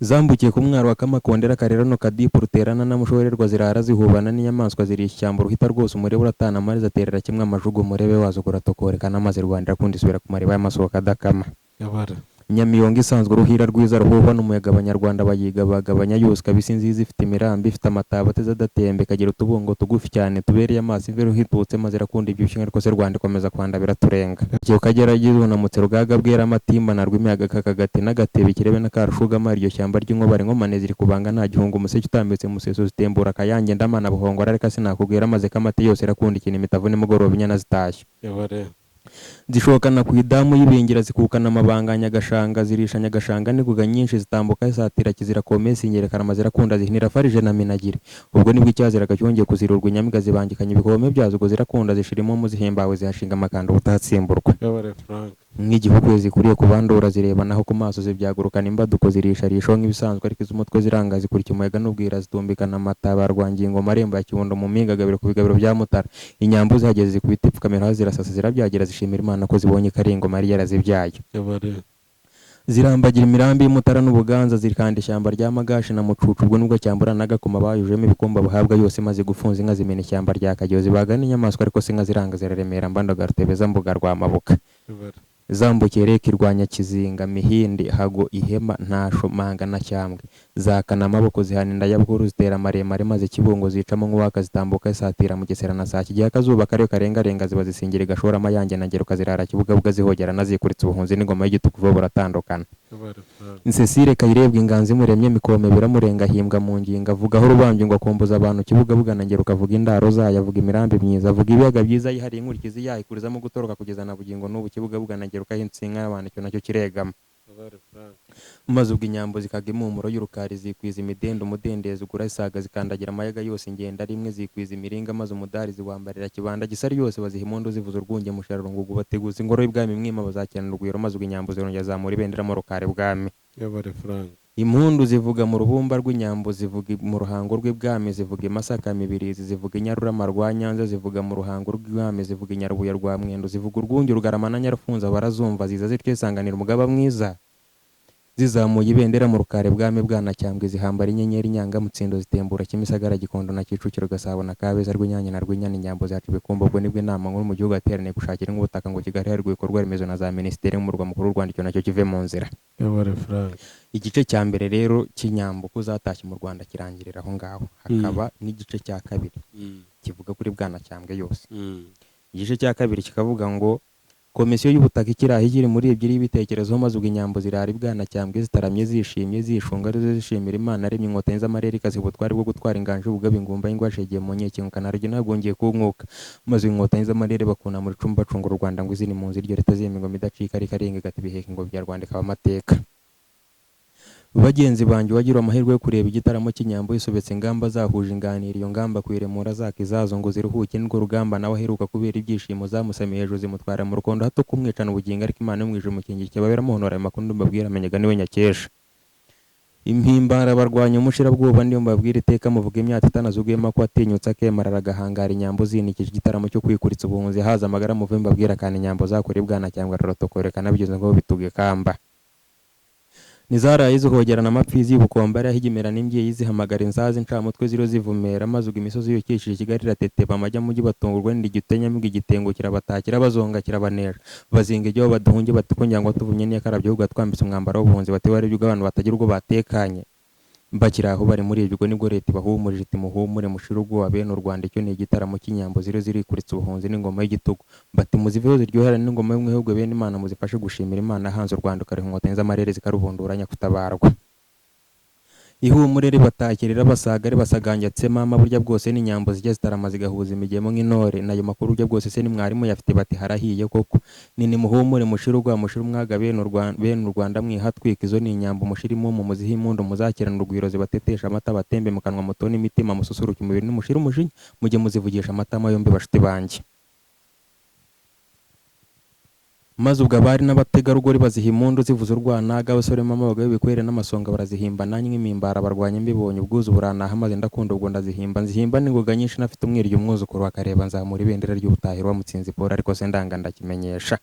Zambukiye ku mwaro wa Kamakondera Karera no Kadipu ruterana na Mushorerwa zirara zihubana n'inyamaswa ziri ishyamba ruhita rwose umurebe uratana amariza aterera kimwe amajugo umurebe wazo uratokoreka n'amazi Rwanda irakunda isubira ku mariba y'amasoko adakama. Yabare. Nyamiyonga isanzwe uruhira rwiza ruhuhwa n'umuyaga abanyarwanda bayigabagabanya yose kabisa inziza ifite imirambi ifite amataba ateze adatembe ikagira utubungo tugufi cyane tubereye amaso imvura ihitutse maze irakunda ibyibushye ariko se Rwanda ikomeza kwanda biraturenga. Igihe ukagera yunamutse rugaga bwera amatimba na rwimiyaga kakagati n'agatebe ikirebe n'akarushugama iryo shyamba ry'inkobare inkomane ziri kubanga nta gihunga umuseke utambitse museso zitembura akayange ndamana buhongora reka sinakubwira maze kamate yose irakunda ikintu imitavu nimugoroba inyana zitashye. Yabare. Zishokana ku idamu y'ibingira zikukana amabanga nyagashanga zirisha nyagashanga n'ingoga nyinshi zitambuka zisatira kizira komesi ingerekarama zirakunda zihinira farije na minagire, ubwo nibwo icyaziraga cyongeye kuzirurwa inyamiga zibangikanya ibikome byazo, ubwo zirakunda zishira impumu zihimbawe zihashinga amakanda ubutahatsimburwa. Yabare Frank. Nk'igihe ukwezi kuriye kubandura zirebanaho ku maso zibyagurukana imbaduko zirisharishaho nk'ibisanzwe ariko iz'umutwe ziranga zikurikira umuyaga n'ubwira zitumbikana amataba rwangingo marembo ya kibondo mu mpinga gabiro ku bigabiro bya Mutara, inyambo zihageze zikubita ipfukamira hasi zirasasa zirabyagira zishimira Imana ko zibonye ko ari ingoma yari yarazibyaye. Yabare. Zirambagira imirambi y'Umutara n'Ubuganza zikanda ishyamba rya Magashi na Mucucu, ubwo nibwo Cyambura na Gakoma bayujemo ibikombe bahabwa yose maze gufunza inka zimena ishyamba rya Kageyo zibaga n'inyamaswa ariko se inka ziranga ziraremera Mbandaga Rutebeza Mbuga rwa Mabuka. Yabare. Zambukiye Reka irwanya Kizinga Mihindi Hago Ihema Ntasho Manga na Cyambwe. Zakana amaboko zihana inda ya bwuru, zitera maremare maze Kibungo zicamo nk'uwaka, zitambuka zisatira Mugesera na Sake. Igihe akazuba kariyo karengarenga ziba zisingira igashora amayange na Ngeruka, zirara Kibugabuga zihogera nazikuritse ubuhunzi n'ingoma y'igitugu vuba buratandukana. Kabare Frank. Cecile Kayirebwa inganzo imuremye mikome biramurenga, ahimbwa mu ngingo, avuga aho rubambye ngo akomboza abantu Kibugabuga na Ngeruka, avuga indaro zayo, avuga imirambi myiza, avuga ibiyaga byiza yihariye inkurikizi yayo ikurizamo gutoroka kugeza na bugingo n'ubu Kibugabuga na Ngeruka y'insinga y'abantu icyo nacyo kiregama. Kabare Frank. Maze ubwo inyambo zikaga impumuro y'urukari, zikwiza imidende umudendezo ugura isaga, zikandagira amayaga yose ingenda rimwe, zikwiza imiringa maze umudari ziwambarira kibanda gisari yose, baziha impundu zivuza urwunge mushararungu, bateguza ingoro y'ibwami mwima bazakirana urugwiro. Maze ubwo inyambo zirongera zamura ibendera mu rukari bwami. Kabare Frank. Impundu zivuga mu rubumba rw'inyambo, zivuga mu ruhango rw'ibwami, zivuga i Masaka Mibirizi, zivuga i Nyarurama rwa Nyanza, zivuga mu ruhango rw'ibwami, zivuga i Nyarubuye rwa Mwendo, zivuga urwunge Rugarama na Nyarufunza barazumva, ziza zityo zisanganira umugaba mwiza, zizamuye ibendera mu rukari bwami Bwanacyambwe, zihambara inyenyeri Nyangamutsindo, zitembura Kimisagara, Gikondo na Kicukiro, Gasabo na Kabeza, Rwinyange na Rwinyana, inyambo zaca ibikumba. Ubwo nibwo inama nkuru mu gihugu yateraniye gushakira ubutaka ngo Kigali harirwe ibikorwa remezo na za minisiteri y'umurwa mukuru w'u Rwanda, icyo nacyo kive mu nzira. Kabare Frank. Igice cya mbere rero cy'inyambo ko zatashye mu Rwanda kirangirira aho ngaho, hakaba n'igice cya kabiri kivuga kuri Bwanacyambwe yose. Igice cya kabiri kikavuga ngo komisiyo y'ubutaka ikiri aho ikiri muri ebyiri y'ibitekerezo. Maze ubwo inyambo zirara i Bwanacyambwe zitaramye, zishimye, zishunga arizo zishimira Imana aremye inkotanyi z'amarere, ikaziha ubutwari bwo gutwara inganje ubugabo ingumba y'ingwashegiye mu nkeke nkanarugero nagongeye ku nkuka. Maze inkotanyi z'amarere bakunamura icumu bacungura u Rwanda ngo izina impunzi iryo ritazima ingoma idacika ariko arenga igata ibiheka ingobyi ya Rwanda ikaba amateka. Bagenzi banjye, wagira amahirwe yo kureba igitaramo cy'inyambo yisobetse ingamba zahuje inganiro, iyo ngamba kuyiremura zaka izazo ngo ziruhuke nirwo rugamba nawe aheruka kubera ibyishimo zamusamiye hejuru zimutwara mu rukondo hato kumwicana ubugingo, ariko Imana yo mu ijuru mukingi kibabera muhonora. Ayo makuru mbabwira amenyaga niwe nyakesha impimbara barwanya umushirabwoba, niyo mbabwira iteka muvuga imyaka itanazuguyemo ko atinyutse akemara agahangara inyambo zinikije igitaramo cyo kwikuritsa ubuhunzi haza amagara muve mbabwira kandi inyambo zakora Bwanacyambwe rorotokoreka nabigeze ngo bituge kamba nizaraye zihogerana amapfizi y'ubukombe ari ahigimera n'imbyeyi zihamagara inzazi incamutwe ziro zivumera. Maze ubwo imisozi yokesheje Kigali irateteba amajya mujyi batungurwa n'igitenya mbwa igitengo kirabatakira bazonga kirabanesha bazinga ibyo baduhunge bati ko ngira ngo tuvumye n'iyakarabye ahubwo twambitse umwambaro w'ubuhunzi, bati wari ibyo abantu batagira ubwo batekanye. Bakiri aho bari muri ibyo, nibwo leta ibahumurije iti muhumure mushire ubwoba bene u Rwanda, icyo ni igitaramo cy'inyambo ziri zirikuritse ubuhunzi n'ingoma y'igitugu, bati muziveho ziryoherane n'ingoma y'umwihubwe bene Imana, muzifashe gushimira Imana hanze u Rwanda ukariha inkotanyi z'amarere zikarubundura nyakutabarwa. Ihumure ribatakirira basaga ribasaganjatse mama, burya bwose n'inyambo zijya zitarama zigahuza imigemo nk'intore nayo makuru burya bwose se ni mwarimu yafite, bati harahiye koko ni nimuhumure mushire ubwoba mushire umwaga bene u Rwanda mwihatwika, izo ni inyambo mushire impumu muzihe impundu muzakirana urugwiro zibatetesha amata batembe mu kanwa mutone imitima mususuruke umubiri nimushire umujinya mujye muzivugisha amatama yombi bashuti banjye. Maze ubwo abari n'abategarugori baziha impundu zivuza urwanaga, abasore mama abagabo bikwere n'amasonga barazihimba, nanjye nk'imimbara barwanya mbibonye ubwuzu buranaha maze ndakunda ubwo ndazihimba nzihimba n'ingoga nyinshi nafite umwiryo umwuzukuru akareba nzamura ibendera ry'ubutahiro wa Mutsinzi Paul, ariko se ndanga ndakimenyesha.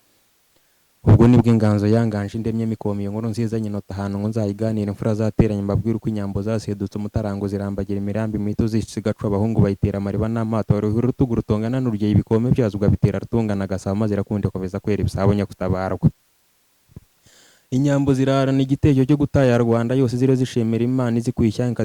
Ubwo nibwo inganzo yanganje indemye mikomi iyo nkuru nziza nyinota ahantu ngo nzayiganire imfura zateranye mbabwire uko inyambo zasedutse umutarango zirambagira imirambi mito zisigacu abahungu bayitera amariba n'amato baruhira urutugu rutongana n'urugeye ibikome byazo ugabitera rutungana gasabo maze irakunda ikomeza kwera ibisabo nyakutabarwa. Inyambo zirarana igitekerezo cyo gutaya Rwanda yose ziriyo zishimira Imana izikuye ishyanga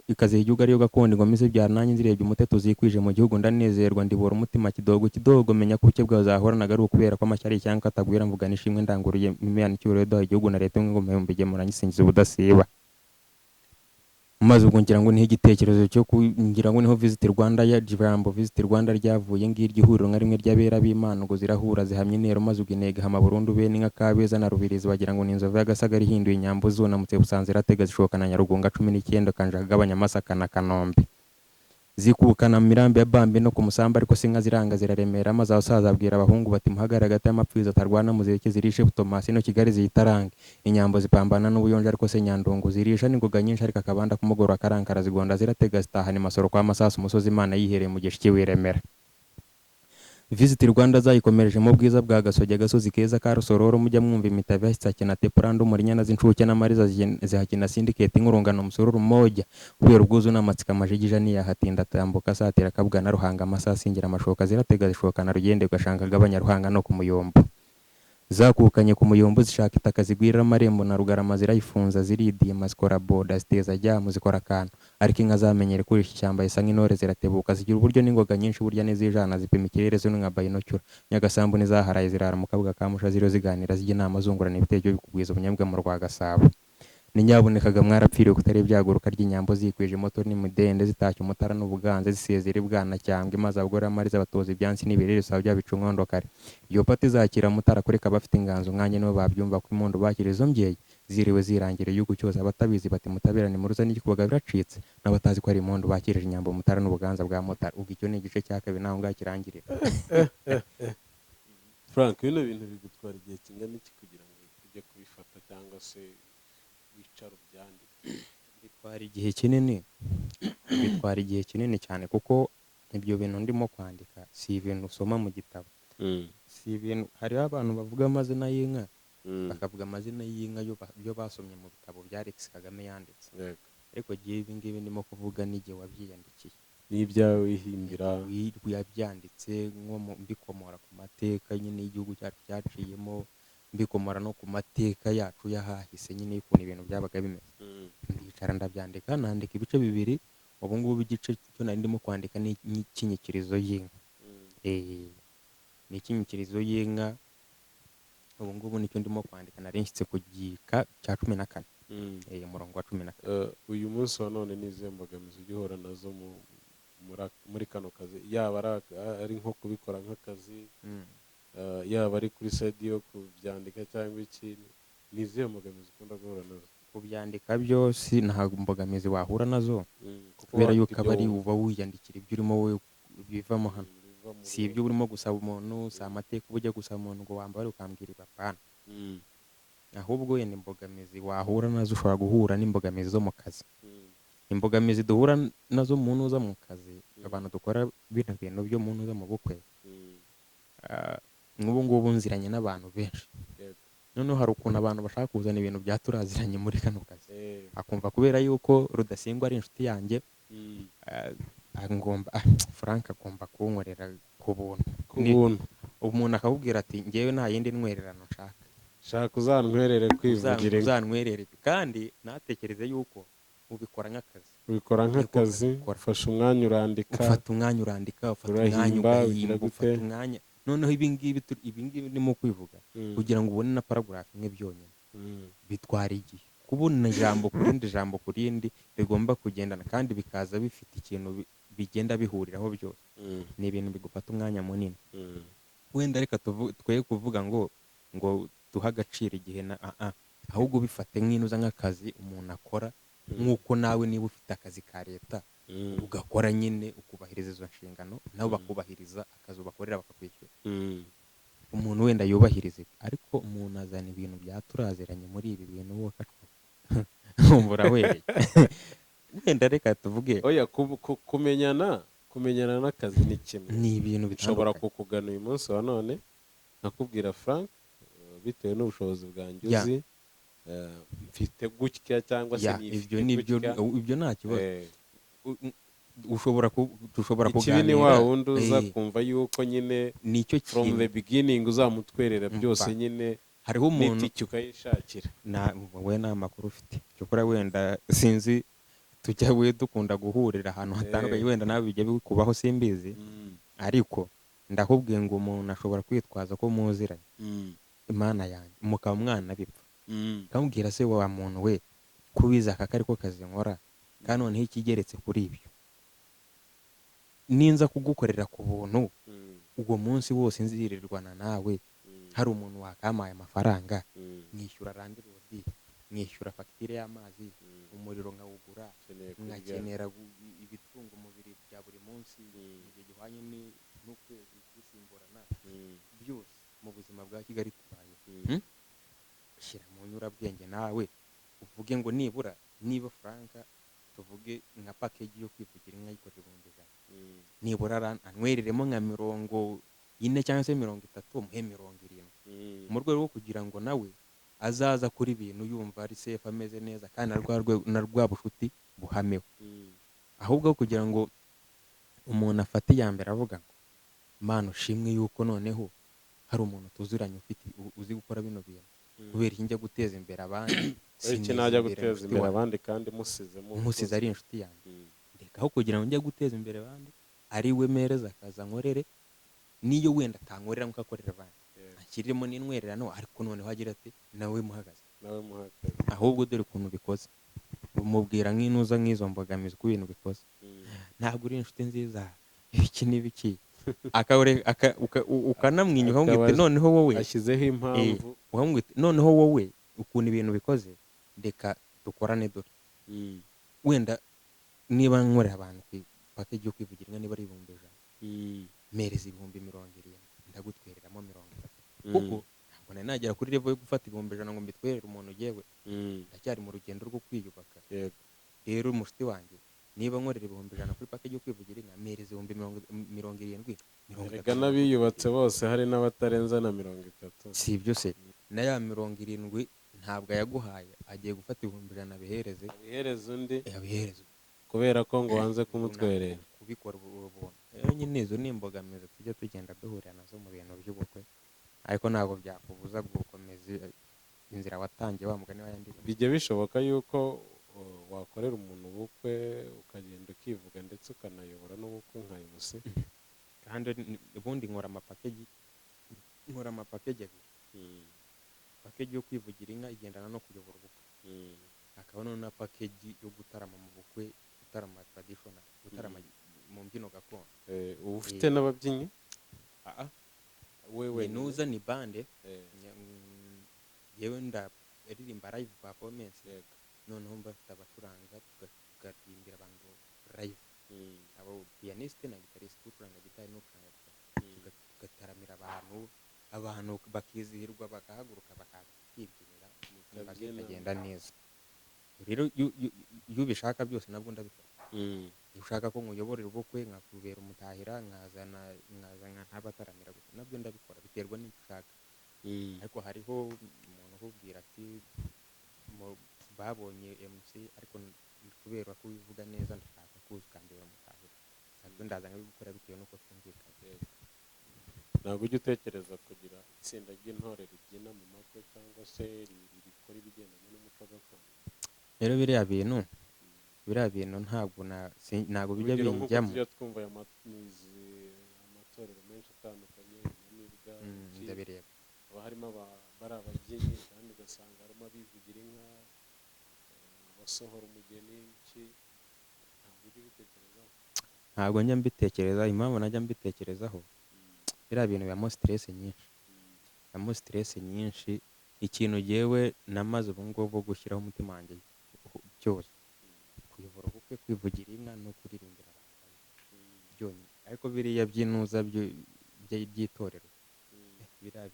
ikaziha igihugu ariyo gakondo ingoma izibyara, nanjye nzirebye umuteto zikwije mu gihugu ndanezerwa ndibora umutima kidogo kidogo menya ko ubuke bwawe zahoranaga ari ukubera ko amashyari ishyanga katagwira mvuga nishimwe ndanguruye Imana icyubahiro duha igihugu na leta y'ingoma ibihumbi gemura nyisingiza ubudasiba. Maze ubwo ngira ngo niho igitekerezo cyo ngira ngo niho Visit Rwanda ya jambo Visit Rwanda ryavuye, ngiryo ihuriro nka rimwe ry'abera b'Imana ngo zirahura zihamya intero, maze ubwo intego ihama burundu bene inka Kabeza na Rubirizi bagira ngo ni inzovu y'agasagara ihinduye inyambo zunamutse Busanza iratega zishoka na Nyarugunga 19 Kanja kagabanya Masaka na Kanombe zikukana mu mirambi ya Bambi no ku Musamba, ariko se inka ziranga ziraremera. Maze abasaza babwira abahungu bati muhagarare hagati y'amapfizi atarwana muzireke zirishe Butomasi no Kigali ziyitarange. Inyambo zipambana n'ubuyonja, ariko se Nyandungu zirisha n'ingoga nyinshi, ariko akabanda kumugorora karankara zigonda ziratega zitahana imasoro kwa Masasu umusozi Imana yihereye mu gihe cy'iwiremera. Visit Rwanda zayikomereje mu bwiza bwa Gasogi, agasozi keza ka Rusororo mujya mwumva imitavu yahise na Teprando Murinyana z'incuke n'amariza zihakina Syndicate nk'urungano musururu moja kubera ubwuzu n'amatsiko amajigija ntiyahatinda atambuka asatira Kabuga na Ruhanga amasaha asingira amashoka ziratega zishoka na Rugende gashanga agabanya Ruhanga no ku Muyombo. Zakukanye ku muyumbu zishaka itaka, zigwirira amarembo na Rugarama, zirayifunza ziridima, zikora boda, ziteza jyamu, zikora akantu. Ariko inka zamenyere kurisha ishyamba zisa nk'intore, ziratebuka, zigira uburyo n'ingoga nyinshi, burya n'izijana zipima ikirere zino nka bayinocyura. Nyagasambu n'izaharaye zirara mu kabuga ka Musha, ziriyo ziganira, zijya inama, zungurana ibitekerezo bikugwiza ubunyabwa mu rwa Gasabo. Ninyabunekaga mwarapfiriye kutari ibyaguruka ry'inyambo, zikwije imoto n'imidende, zitashye umutara n'ubuganza, zisezera ibwana cyangwa maze abagore amariza batoza ibyansi n'ibirere bisaba bya bica umwondo kare. Iyo pati izakira mutara kureka abafite inganzo nkanjye nibo babyumva ko impundu bakira izo mbyeyi ziriwe zirangira igihugu cyose. Abatabizi bati mutabirane muruza n'igikubaga biracitse, n'abatazi ko ari impundu bakirije inyambo mutara n'ubuganza bwa mutara. Ubwo icyo ni igice cya kabiri, naho ngaho kirangirira. Frank, bino bintu bigutwara igihe kingana iki kugira ngo ujye kubifata cyangwa se wicara ubyandike? Bitwara igihe kinini, bitwara igihe kinini cyane, kuko ibyo bintu ndimo kwandika si ibintu usoma mu gitabo, si ibintu. Hariho abantu bavuga amazina y'inka, bakavuga amazina y'inka yo basomye mu bitabo bya Alex Kagame yanditse. Ariko gihe ibi ngibi ndimo kuvuga n'igihe wabyiyandikiye. N'ibyawe wihimbira. Yabyanditse nko mbikomora ku mateka nyine y'igihugu cyacu cyaciyemo, mbikomora no ku mateka yacu y'ahahise nyine, y'ukuntu ibintu byabaga bimeze. Ndicara ndabyandika, nandika ibice bibiri. Ubu ngubu igice cyo nari ndimo kwandika ni icy'inyikirizo y'inka. Ni icy'inyikirizo y'inka, ubu ngubu nicyo ndimo kwandika. Nari nshyitse ku gika cya 14, umurongo wa 14. Uyu munsi wa none ni izihe mbogamizi ujya uhura nazo muri kano kazi, yaba ari nko kubikora nk'akazi, yaba ari kuri side yo kubyandika cyangwa iki? Ni izihe mbogamizi ukunda guhura nazo? Kubyandika byo si nta mbogamizi wahura nazo, Kuko kubera wandika yuko ibyo aba ari wumva. uba wiyandikira ibyo urimo wowe bivamo hano. Biva muri Si ibyo urimo gusaba umuntu, si amateka uba ujya gusaba umuntu ngo wambare ukambwira ibapana. Ahubwo wenda imbogamizi wahura nazo, ushobora guhura n'imbogamizi zo mu kazi. Imbogamizi duhura nazo mu ntuza mu kazi, abantu dukora bino bintu byo mu ntuza mu bukwe, nk'ubu ngubu nziranye n'abantu benshi. Noneho hari ukuntu abantu bashaka kuzana ibintu bya turaziranye muri kano kazi, akumva kubera yuko Rudasingwa ari inshuti yanjye, ngomba, Frank agomba kunkorera ku buntu. Ku buntu. Umuntu akakubwira ati ngewe nta yindi ntwererano nshaka. Shaka uzantwerere kwivugira inka. Uzantwerere, kandi ntatekereze yuko ubikora nk'akazi. Ubikora nk'akazi. Ukora. Ufashe umwanya urandika. Ufata umwanya urandika, ufata umwanya Urahimba, ugira ugahimba, gute? ufata umwanya. Noneho ibi ngibi ndimo kwivuga, kugira ngo ubone na paragraph imwe byonyine, bitwara igihe kubona ijambo ku rindi, ijambo ku rindi rigomba kugendana kandi bikaza bifite ikintu bigenda bihuriraho byose. Ni ibintu bigufata umwanya munini. Wenda reka twe kuvuga ngo duhe agaciro igihe na ahubwo bifate nk'inuza nk'akazi umuntu akora, nk'uko nawe niba ufite akazi ka leta ugakora nyine ukubahiriza izo nshingano, nabo bakubahiriza akazi ubakorera bakakwishyura. Umuntu wenda yubahiriza ibyo, ariko umuntu azana ibintu bya turaziranye muri ibi bintu, wowe wumva urawereye. Wenda reka tuvuge. Oya, kumenyana n'akazi ni kimwe. Ni ibintu Nshobora bitandukanye. kukugana uyu munsi wa none nkakubwira: "Frank, bitewe n'ubushobozi bwanjye uzi, mfite gutya cyangwa se nifite Ibyo ni byo. gutya." Ibyo nta kibazo. Ushobora dushobora Ikibi ni kuganira. wa wundi uza kumva yuko nyine Nicyo from kintu. the beginning uzamutwerera Umva. byose nyine, Hariho umuntu n'itike ukayishakira. Na we nta makuru ufite, cyokora wenda sinzi, tujya we dukunda guhurira ahantu hatandukanye, wenda nawe bijya bikubaho simbizi, ariko ndakubwiye ngo umuntu ashobora kwitwaza ko muziranye, Imana yanjye, mukaba mwana bipfa, kamubwira: "Se wa muntu we, kubiza aka kariko kazi nkora, kandi noneho ikigeretse kuri ibyo, ninza kugukorera ku buntu uwo munsi wose nzirirwana nawe, hari umuntu wakampaye amafaranga, mwishyura landlord, mwishyura fagitire y'amazi, umuriro nkawugura, Ukeneye kurya. nkakenera ibitunga umubiri bya buri munsi mu gihe gihwanye n'ukwezi gusimburana, byose mu buzima bwa Kigali tubaye." Shyira mu nyurabwenge nawe uvuge ngo nibura niba Franka, tuvuge nka package yo kwivugira inka yikorera 100,000, nibura anywereremo nka 40 cyangwa se 30, muhe 70, mu rwego rwo kugira ngo nawe azaza kuri ibintu yumva ari safe, ameze neza, kandi na rwa rwego na rwa bushuti buhameho. Ahubwo kugira ngo umuntu afate iya mbere avuga ngo: "Mana ushimwe yuko noneho Hari umuntu tuzuranye ufite uzi gukora bino bintu. Kubera iki njya guteza imbere abandi, Iki sineza najya imbere guteza inshuti imbere wanjye? abandi kandi musize mu Musize ari inshuti yanjye. Reka, aho kugira ngo njye guteza imbere abandi, ari we mereza akaza nkorere, niyo wenda atankorera nk'uko akorera abandi, anshyiriremo n'intwererano, ariko noneho agira ati nawe muhagaze. Nawe muhagaze. Ahubwo dore ukuntu bikoze, umubwira nk'inuza nk'izo mbogamizi uko ibintu bikoze. Ntabwo uri inshuti nziza, ibiki n'ibiki, ukanamwinyuka ukamubwira uti Akaba noneho wowe ashyizeho impamvu. Ukamubwira uti noneho wowe ukuntu ibintu bikoze, reka dukorane dore wenda niba nkorera abantu ku package yo kwivugira inka, niba ari 100,000, mpereza 70,000, ndagutwereramo 30, kuko ntabwo nari nagera kuri level yo gufata 100,000 ngo mbitwerere umuntu. Yewe, ndacyari mu rugendo rwo kwiyubaka. Rero umushuti wanjye, niba nkorera 100,000 kuri package yo kwivugira inka, mpereza 70,000, 30. Erega n'abiyubatse bose hari n'abatarenza na 30. Si ibyo se? Na ya 70 ntabwo ayaguhaye, agiye gufata 100,000 abihereze abihereza undi. Abihereze. Kubera ko ngo wanze kumutwerera. Kubikora ubuntu rero nyine, izo ni imbogamizi tujya tugenda duhurira nazo mu bintu by'ubukwe, ariko ntabwo byakubuza gukomeza inzira watangiye, wa mugani wa yandirimbo. Bijya bishoboka yuko wakorera umuntu ubukwe, ukagenda ukivuga, ndetse ukanayobora n'ubukwe nka MC? Kandi ubundi nkora amapackage abiri. Package yo kwivugira inka igendana no kuyobora ubukwe, hakaba noneho na package yo gutarama mu bukwe, gutarama traditional, gutarama mu mbyino gakondo. Uba ufite n'ababyinnyi? Ah, we ni wenyine? Nuza ni band. Yewe, ndaririmba live performance. Noneho mba mfite abacuranga, tukaririmbira abantu live, abo pianiste na guitariste, ucuranga gitari n'ucuranga gitari. Tugataramira abantu, abantu bakizihirwa, bakahaguruka, bakaza tukibyinira, imbaga Mukabyina. ikagenda neza. Rero iyo ubishaka byose nabwo ndabikora. Iyo ushaka ko nkuyoborera ubukwe, nkakubera umutahira, nkazana ntabataramira gusa, nabyo ndabikora, biterwa n'icyo ushaka. Ariko hariho umuntu ukubwira ati babonye MC, ariko kubera ko ubivuga neza ndashaka kuza ukambera umutahira, nabyo ndaza nkabigukora bitewe n'uko twumvikanye. Ntabwo ujya utekereza kugira itsinda ry'intore ribyina mu makwe cyangwa se rikora ibigendanye n'umuco gakondo? Rero biriya bintu ntabwo bijya Urugero nk'uko binjyamo. tujya twumva aya amatorero menshi atandukanye, inyamibwa, iki, Ndabireba. haba harimo bari ababyinnyi, kandi ugasanga harimo abivugira inka, abasohora umugeni, iki. Ntabwo ujya ubitekerezaho? Ntabwo njya mbitekereza. Impamvu najya mbitekerezaho, biriya bintu bibamo stress nyinshi, bibamo stress nyinshi. Ikintu jyewe namaze ubu ngubu gushyiraho umutima wanjye cyose, kuyobora ubukwe, kwivugira inka no kuririmbira abantu byonyine. Ariko biriya by'inuza by'itorero, biriya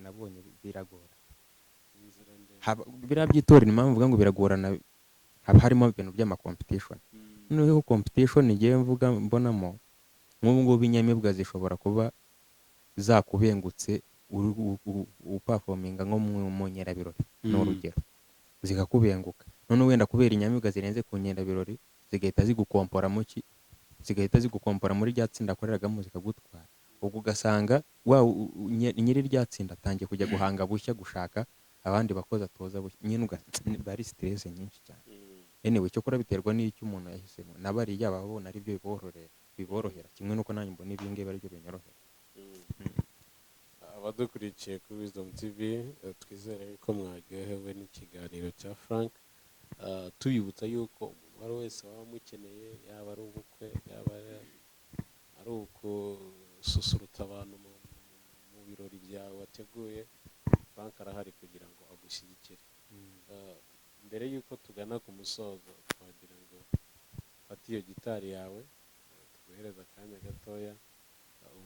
nabonye biragora. Inzira ndende. Biriya by'itorero, impamvu mvuga ngo biragorana, haba harimo ibintu by'amacompetition. Noneho competition ngewe mvuga mbonamo, nk'ubu ngubu inyamibwa zishobora kuba zakubengutse uri uperforminga nko mu nkerabirori, ni urugero, zikakubenguka. Noneho wenda kubera inyamibwa zirenze ku nkerabirori, zigahita zigukompora mu ki, zigahita zigukompora muri rya tsinda akoreragamo, zikagutwara. Ubwo ugasanga wa nyiri rya tsinda atangiye kujya guhanga bushya, gushaka abandi bakozi atoza bushya nyine, bari stress nyinshi cyane. Anyway, cyokora biterwa n'icyo umuntu yahisemo, na bariya baba babona ari byo biborohera, kimwe n'uko nanjye mbona ibi ngibi ari byo binyorohera. Abadukurikiye kuri Wisdom TV, twizere yuko mwaryohewe n'ikiganiro cya Frank. Tubibutsa yuko umuntu uwo ari we wese waba amukeneye, yaba ari ubukwe, yaba ari ukususurutsa abantu mu birori byawe wateguye, Frank arahari kugira ngo agushyigikire. Mbere y'uko tugana ku musozo, twagira ngo ufate iyo gitari yawe, tuguhereze akanya gatoya,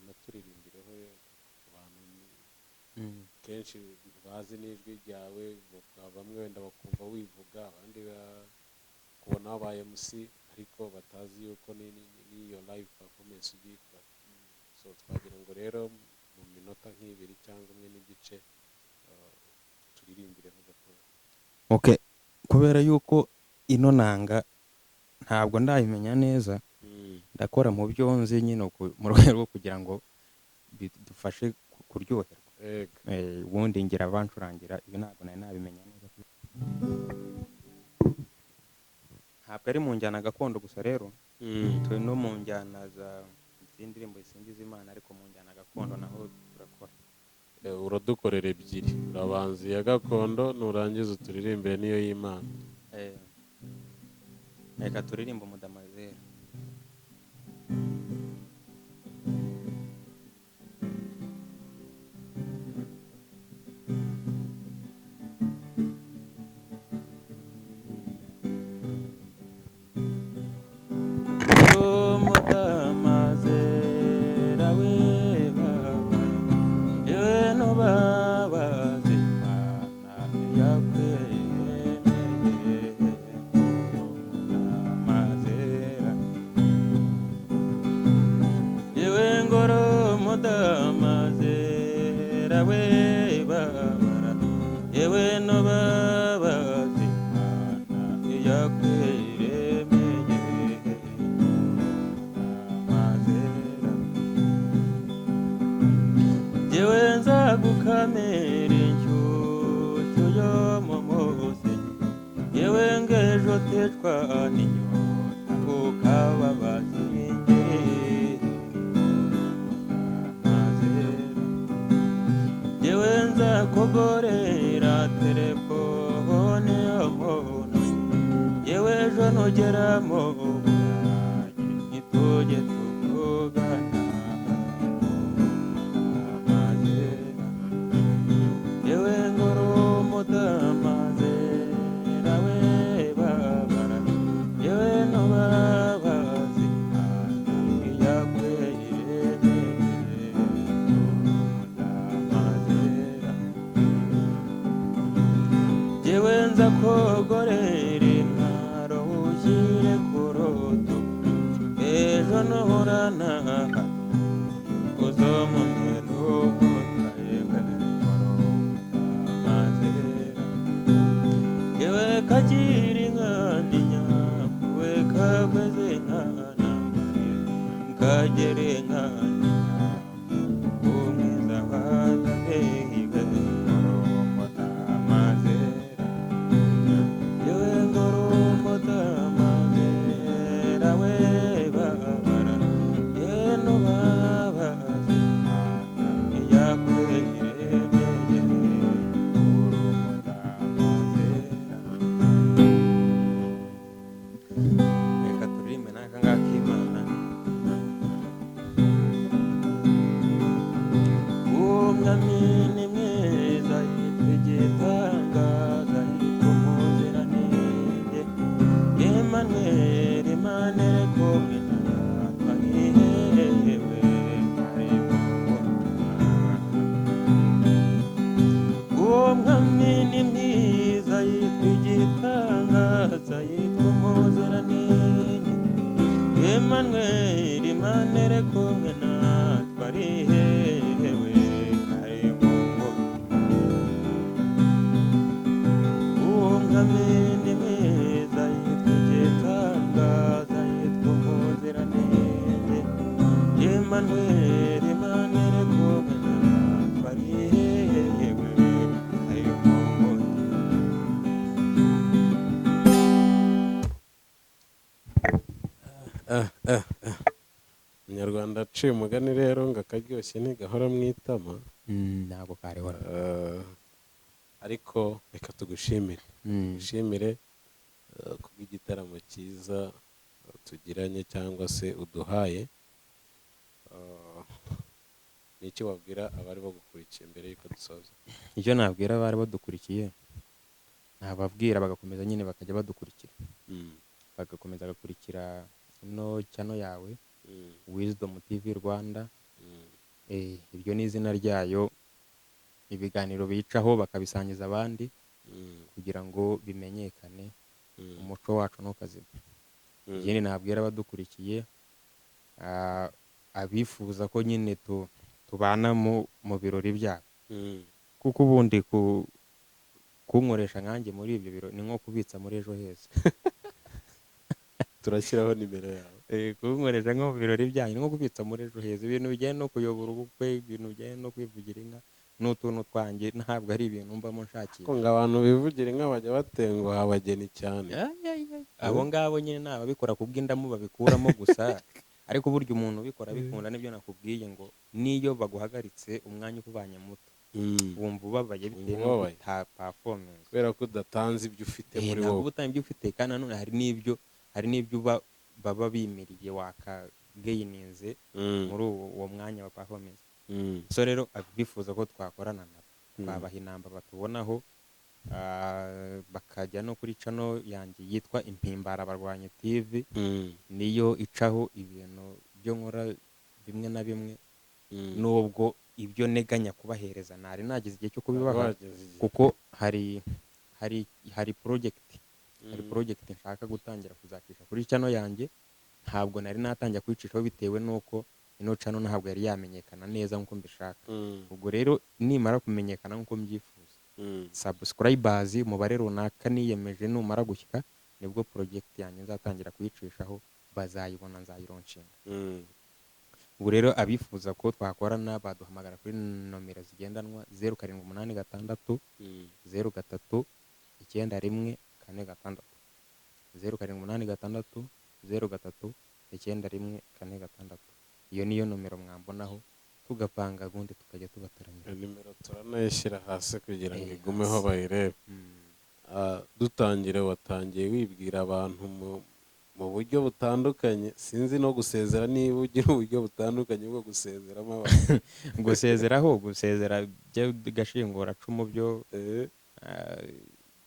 unaturirimbireho ku bantu kenshi bazi n'ijwi ryawe. Bamwe wenda bakumva wivuga, abandi bakubona wabaye MC, ariko batazi yuko n'iyo live performance uyikora. So twagira ngo rero mu minota nk'ibiri cyangwa umwe n'igice, turirimbireho gatoya. Okay, kubera yuko ino nanga ntabwo ndayimenya neza, ndakora mu byo nzi nyine mu rwego rwo kugira ngo bidufashe kuryoherwa. Yego. Ubundi ngira abancurangira, ibi ntabwo nari nabimenya neza. Ntabwo ari mu njyana gakondo gusa rero, turi no mu njyana za z'indirimbo zisingiza Imana, ariko mu njyana gakondo naho turakora. Uradukorera ebyiri, urabanza iya gakondo, nurangiza uturirimbire n'iyo y'Imana. Reka turirimbe Umudamazera. Umudamazera we baba, yewe nubabaze Imana yakwemeye. Umudamazera, yewe ngoro umudamazera we babara, yewe nubabaze Imana yakwemeye. Umudamazera, yewe nzagukamera inshyushyu yo mu musenyi, yewe ngejo tecwa n'inyota ukababaza ingeri. Umudamazera, yewe nzakugorera telefone yo mu ntoki, yewe ejo nugera mu Burayi ntitujye tuvugana. Umudamazera, yewe ngoro umudamazera we babara, yewe nubabaze Imana iyakwemeye. Umudamazera, yewe nza kogorera intwaro ushyire ku rutugu, ejo nuhura na hato uzomumena umuta. Yewe ngoro umudamazera, yewe kagira inka n'inyambo, we kagweze inka n'amariza, kagere inka n'inyambo, umwiza wadahehiwe. Ngoro umudamazera, yewe ngoro umudamazera we babara, yewe nubabaze Imana iyakwemeye. Ngoro umudamazera. Reka turirimbe n'aka ngaka Imana. Umwami ni mwiza, yitwa igitangaza, yitwa umuziranenge, Emmanuel, Imana iri kumwe natwe, iherewe ari mu Uwo mwami ni mwiza, yitwa igitangaza, yitwa umuziranenge, Emmanuel, Imana iri kumwe natwe, ari hehewe ari mu ngoma. Uwo mwami ni mwiza, yitwa igitangaza, yitwa umuziranenge, Emmanuel, Imana iri kumwe natwe, ari hehewe ari mu ngoma. Umunyarwanda aciye umugani rero ngo akaryoshye ntigahora mu itama. Ntabwo karihora. Ariko reka tugushimire, tugushimire kubw'igitaramo cyiza tugiranye cyangwa se uduhaye. Ni iki wabwira abari bagukurikiye mbere y'uko dusoza? Icyo nabwira abari badukurikiye, nababwira bagakomeza nyine bakajya badukurikira, bagakomeza bagakurikira ino channel yawe, Wisdom TV Rwanda. Iryo ni izina ryayo. Ibiganiro bicaho bakabisangiza abandi kugira ngo bimenyekane, umuco wacu ntukazime. Ikindi nabwira abadukurikiye, abifuza ko nyine tubana mu birori byabo, kuko ubundi kunkoresha nkanjye muri ibyo birori ni nko kubitsa muri ejo heza. Turashyiraho nimero yawe. Kunkoresha nko mu birori byanyu ni nko kubitsa muri ejo heza. Ibintu bijyanye no kuyobora ubukwe, ibintu bijyanye no kwivugira inka, Ni utuntu twanjye, ntabwo ari ibintu mbamo nshakisha. Ko ngo abantu bivugira inka bajya batenguha abageni cyane. Ay, ay, ay. Abo ngabo nyine ni ababikora kubw'indamu babikuramo gusa, ariko burya umuntu ubikora bikunda, nibyo nakubwiye ngo niyo baguhagaritse umwanya ukubanye muto, wumva ubabaye bitewe Wumva n'uko ubabaye. utaperforminze. Kubera ko udatanze ibyo ufite muri Ntabwo wowe. uba utanga ibyo ufite, kandi nanone hari n'ibyo baba bimiriye wakagaininze muri uwo mwanya wa performance. So rero abifuza ko twakorana nabo, twabaha inamba batubonaho, bakajya no kuri channel yanjye yitwa Impimbara Barwanyi TV, niyo icaho ibintu byo nkora bimwe na bimwe, nubwo ibyo nteganya kubahereza ntari nagize igihe cyo kubibaha. Wageze igihe. Kuko hari project nshaka gutangira kuzacisha kuri channel yanjye. Ntabwo nari natangira kuyicishaho bitewe n'uko ino channel ntabwo yari yamenyekana neza nk'uko mbishaka. Ubwo rero nimara kumenyekana nk'uko mbyifuza, subscribers umubare runaka niyemeje numara gushyika, nibwo project yanjye nzatangira kuyicishaho, bazayibona, nzayilaunchinga. Ubu rero abifuza ko twakorana baduhamagara kuri nomero zigendanwa 0786 03 91 46, 0786 03 91 46. Iyo niyo nomero mwambonaho, tugapanga ubundi tukajya tubataramira. Iyo nimero turanayishyira hasi kugira ngo igumeho hasi. bayirebe. Dutangire, watangiye wibwira abantu mu buryo butandukanye. Sinzi no gusezera niba ugira uburyo butandukanye bwo gusezeramo abantu. Gusezeraho, gusezera by'agashinguracumu byo,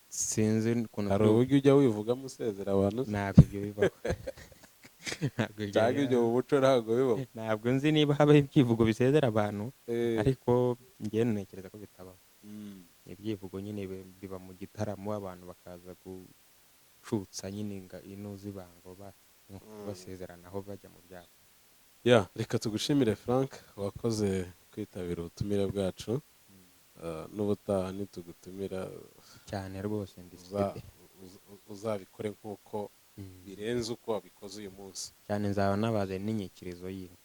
sinzi ukuntu. Hari uburyo ujya wivugamo usezera abantu se? Ntabwo ibyo bibaho. Ntabwo ibyo Cyangwa ibyo bibaho. mu muco ntabwo bibaho? Ntabwo nzi niba habaho ibyivugo bisezera abantu, ariko njyewe ntekereza ko bitabaho. Ibyivugo nyine biba mu gitaramo, abantu bakaza gucutsa nyine ino z'ibango basezeranaho bajya mu byabo. Ya, reka tugushimire Frank, wakoze kwitabira ubutumire bwacu. N'ubutaha nitugutumira Cyane rwose, ndi stable. uzabikore nk'uko birenze uko wabikoze uyu munsi. Cyane, nzaba nabaze n'inyikirizo y'inka.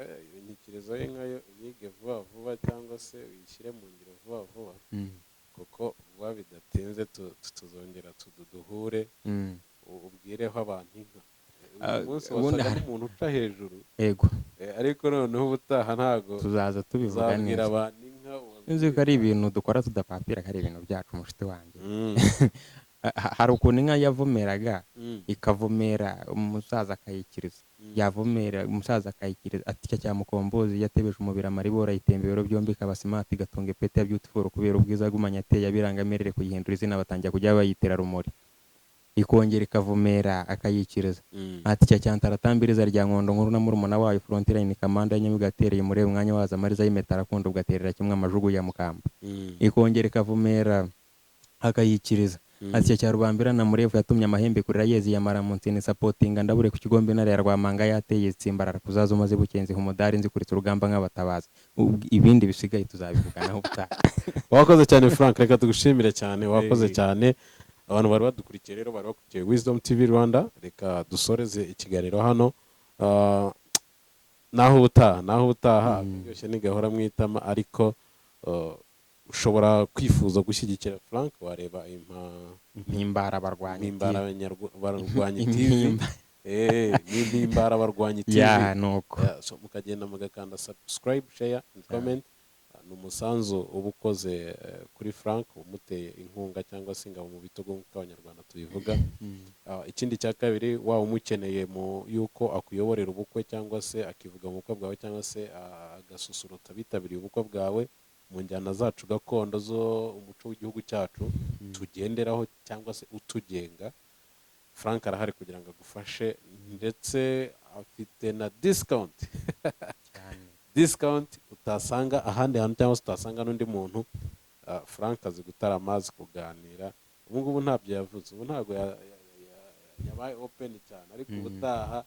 Iyo nyikirizo y'inka yo uyige vuba vuba cyangwa se uyishyire mu ngiro vuba vuba, kuko vuba bidatinze tuzongera duhure, ubwireho abantu inka. Uyu munsi ubundi wasaga n'umuntu uca hejuru, Yego. ariko noneho ubutaha ntago Tuzaza tubivuga uzabwira neza. abantu inka. Nzi ko ari ibintu dukora tudapapira, ko ari ibintu byacu, mushuti wanjye. Hari ukuntu inka yavumeraga, ikavumera umusaza akayikiriza, yavumera umusaza akayikiriza, ati cya cya mukombozi yatebeje umubiri amaribora, ayitemba ibiro byombi, ikaba smart, igatunga ipeti ya beautiful kubera ubwiza agumanye ateye abirangamirire, kuyihindura izina batangira kujya bayitera rumuri. Ikongera ikavumera akayikiriza, ati cya cyantaratambiriza rya nkondo nkuru na murumuna wayo, frontline kamanda y'inyamiga yatereye umurebe umwanya waza amariza y'impeta arakunda ugaterera kimwe amajugu ya mukamba. Ikongera ikavumera akayikiriza, ati cya rubambira na murefu yatumye amahembe kurira yezi yamara mu nsini sapotinga ndabure ku kigombe intare ya Rwamanga yateye tsimbarara kuzaza umaze bukenzi umudari nzikuritse urugamba nk'abatabazi. Ibindi bisigaye tuzabivuganaho ubutaha. Wakoze cyane Frank, reka tugushimire cyane, wakoze cyane. Abantu bari badukurikiye rero, bari bakurikiye Wisdom TV Rwanda, reka dusoreze ikiganiro hano. Naho ubutaha, naho ubutaha. Akaryoshye ntigahora mu itama, ariko ushobora kwifuza gushyigikira Frank, wareba Impimbara barwanyi. Impimbara Barwanyi TV. Ni Impimbara Barwanyi TV. Ya, nuko. Yeah, so mukagenda mugakanda subscribe, share and comment. Ni umusanzu uba ukoze kuri Frank, umuteye inkunga cyangwa se ingabo mu bitugu nk'uko Abanyarwanda tubivuga. Ikindi cya kabiri, waba umukeneye mu yuko akuyoborera ubukwe cyangwa se akivuga mu bukwe bwawe cyangwa se agasusurutsa abitabiriye ubukwe bwawe mu njyana zacu gakondo zo umuco w'igihugu cyacu tugenderaho cyangwa se utugenga, Frank arahari kugira ngo agufashe, ndetse afite na discount. Cyane. Discount utasanga ahandi hantu cyangwa se utasanga n'undi muntu. Frank azi gutarama, azi kuganira. Ubu ngubu ntabyo yavuze, ubu ntabwo yabaye open cyane, ariko ubutaha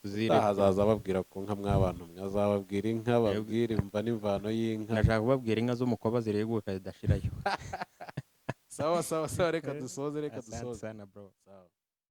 Tuzire. ubutaha azaza ababwira ku nka mw'abantu mwe, azababwira inka, babwira imva n'imvano y'inka. Ndashaka kubabwira inka z'umukoba zireguka zidashirayo. Sawa sawa sawa, reka dusoze, reka Asante dusoze. sana bro. Sawa.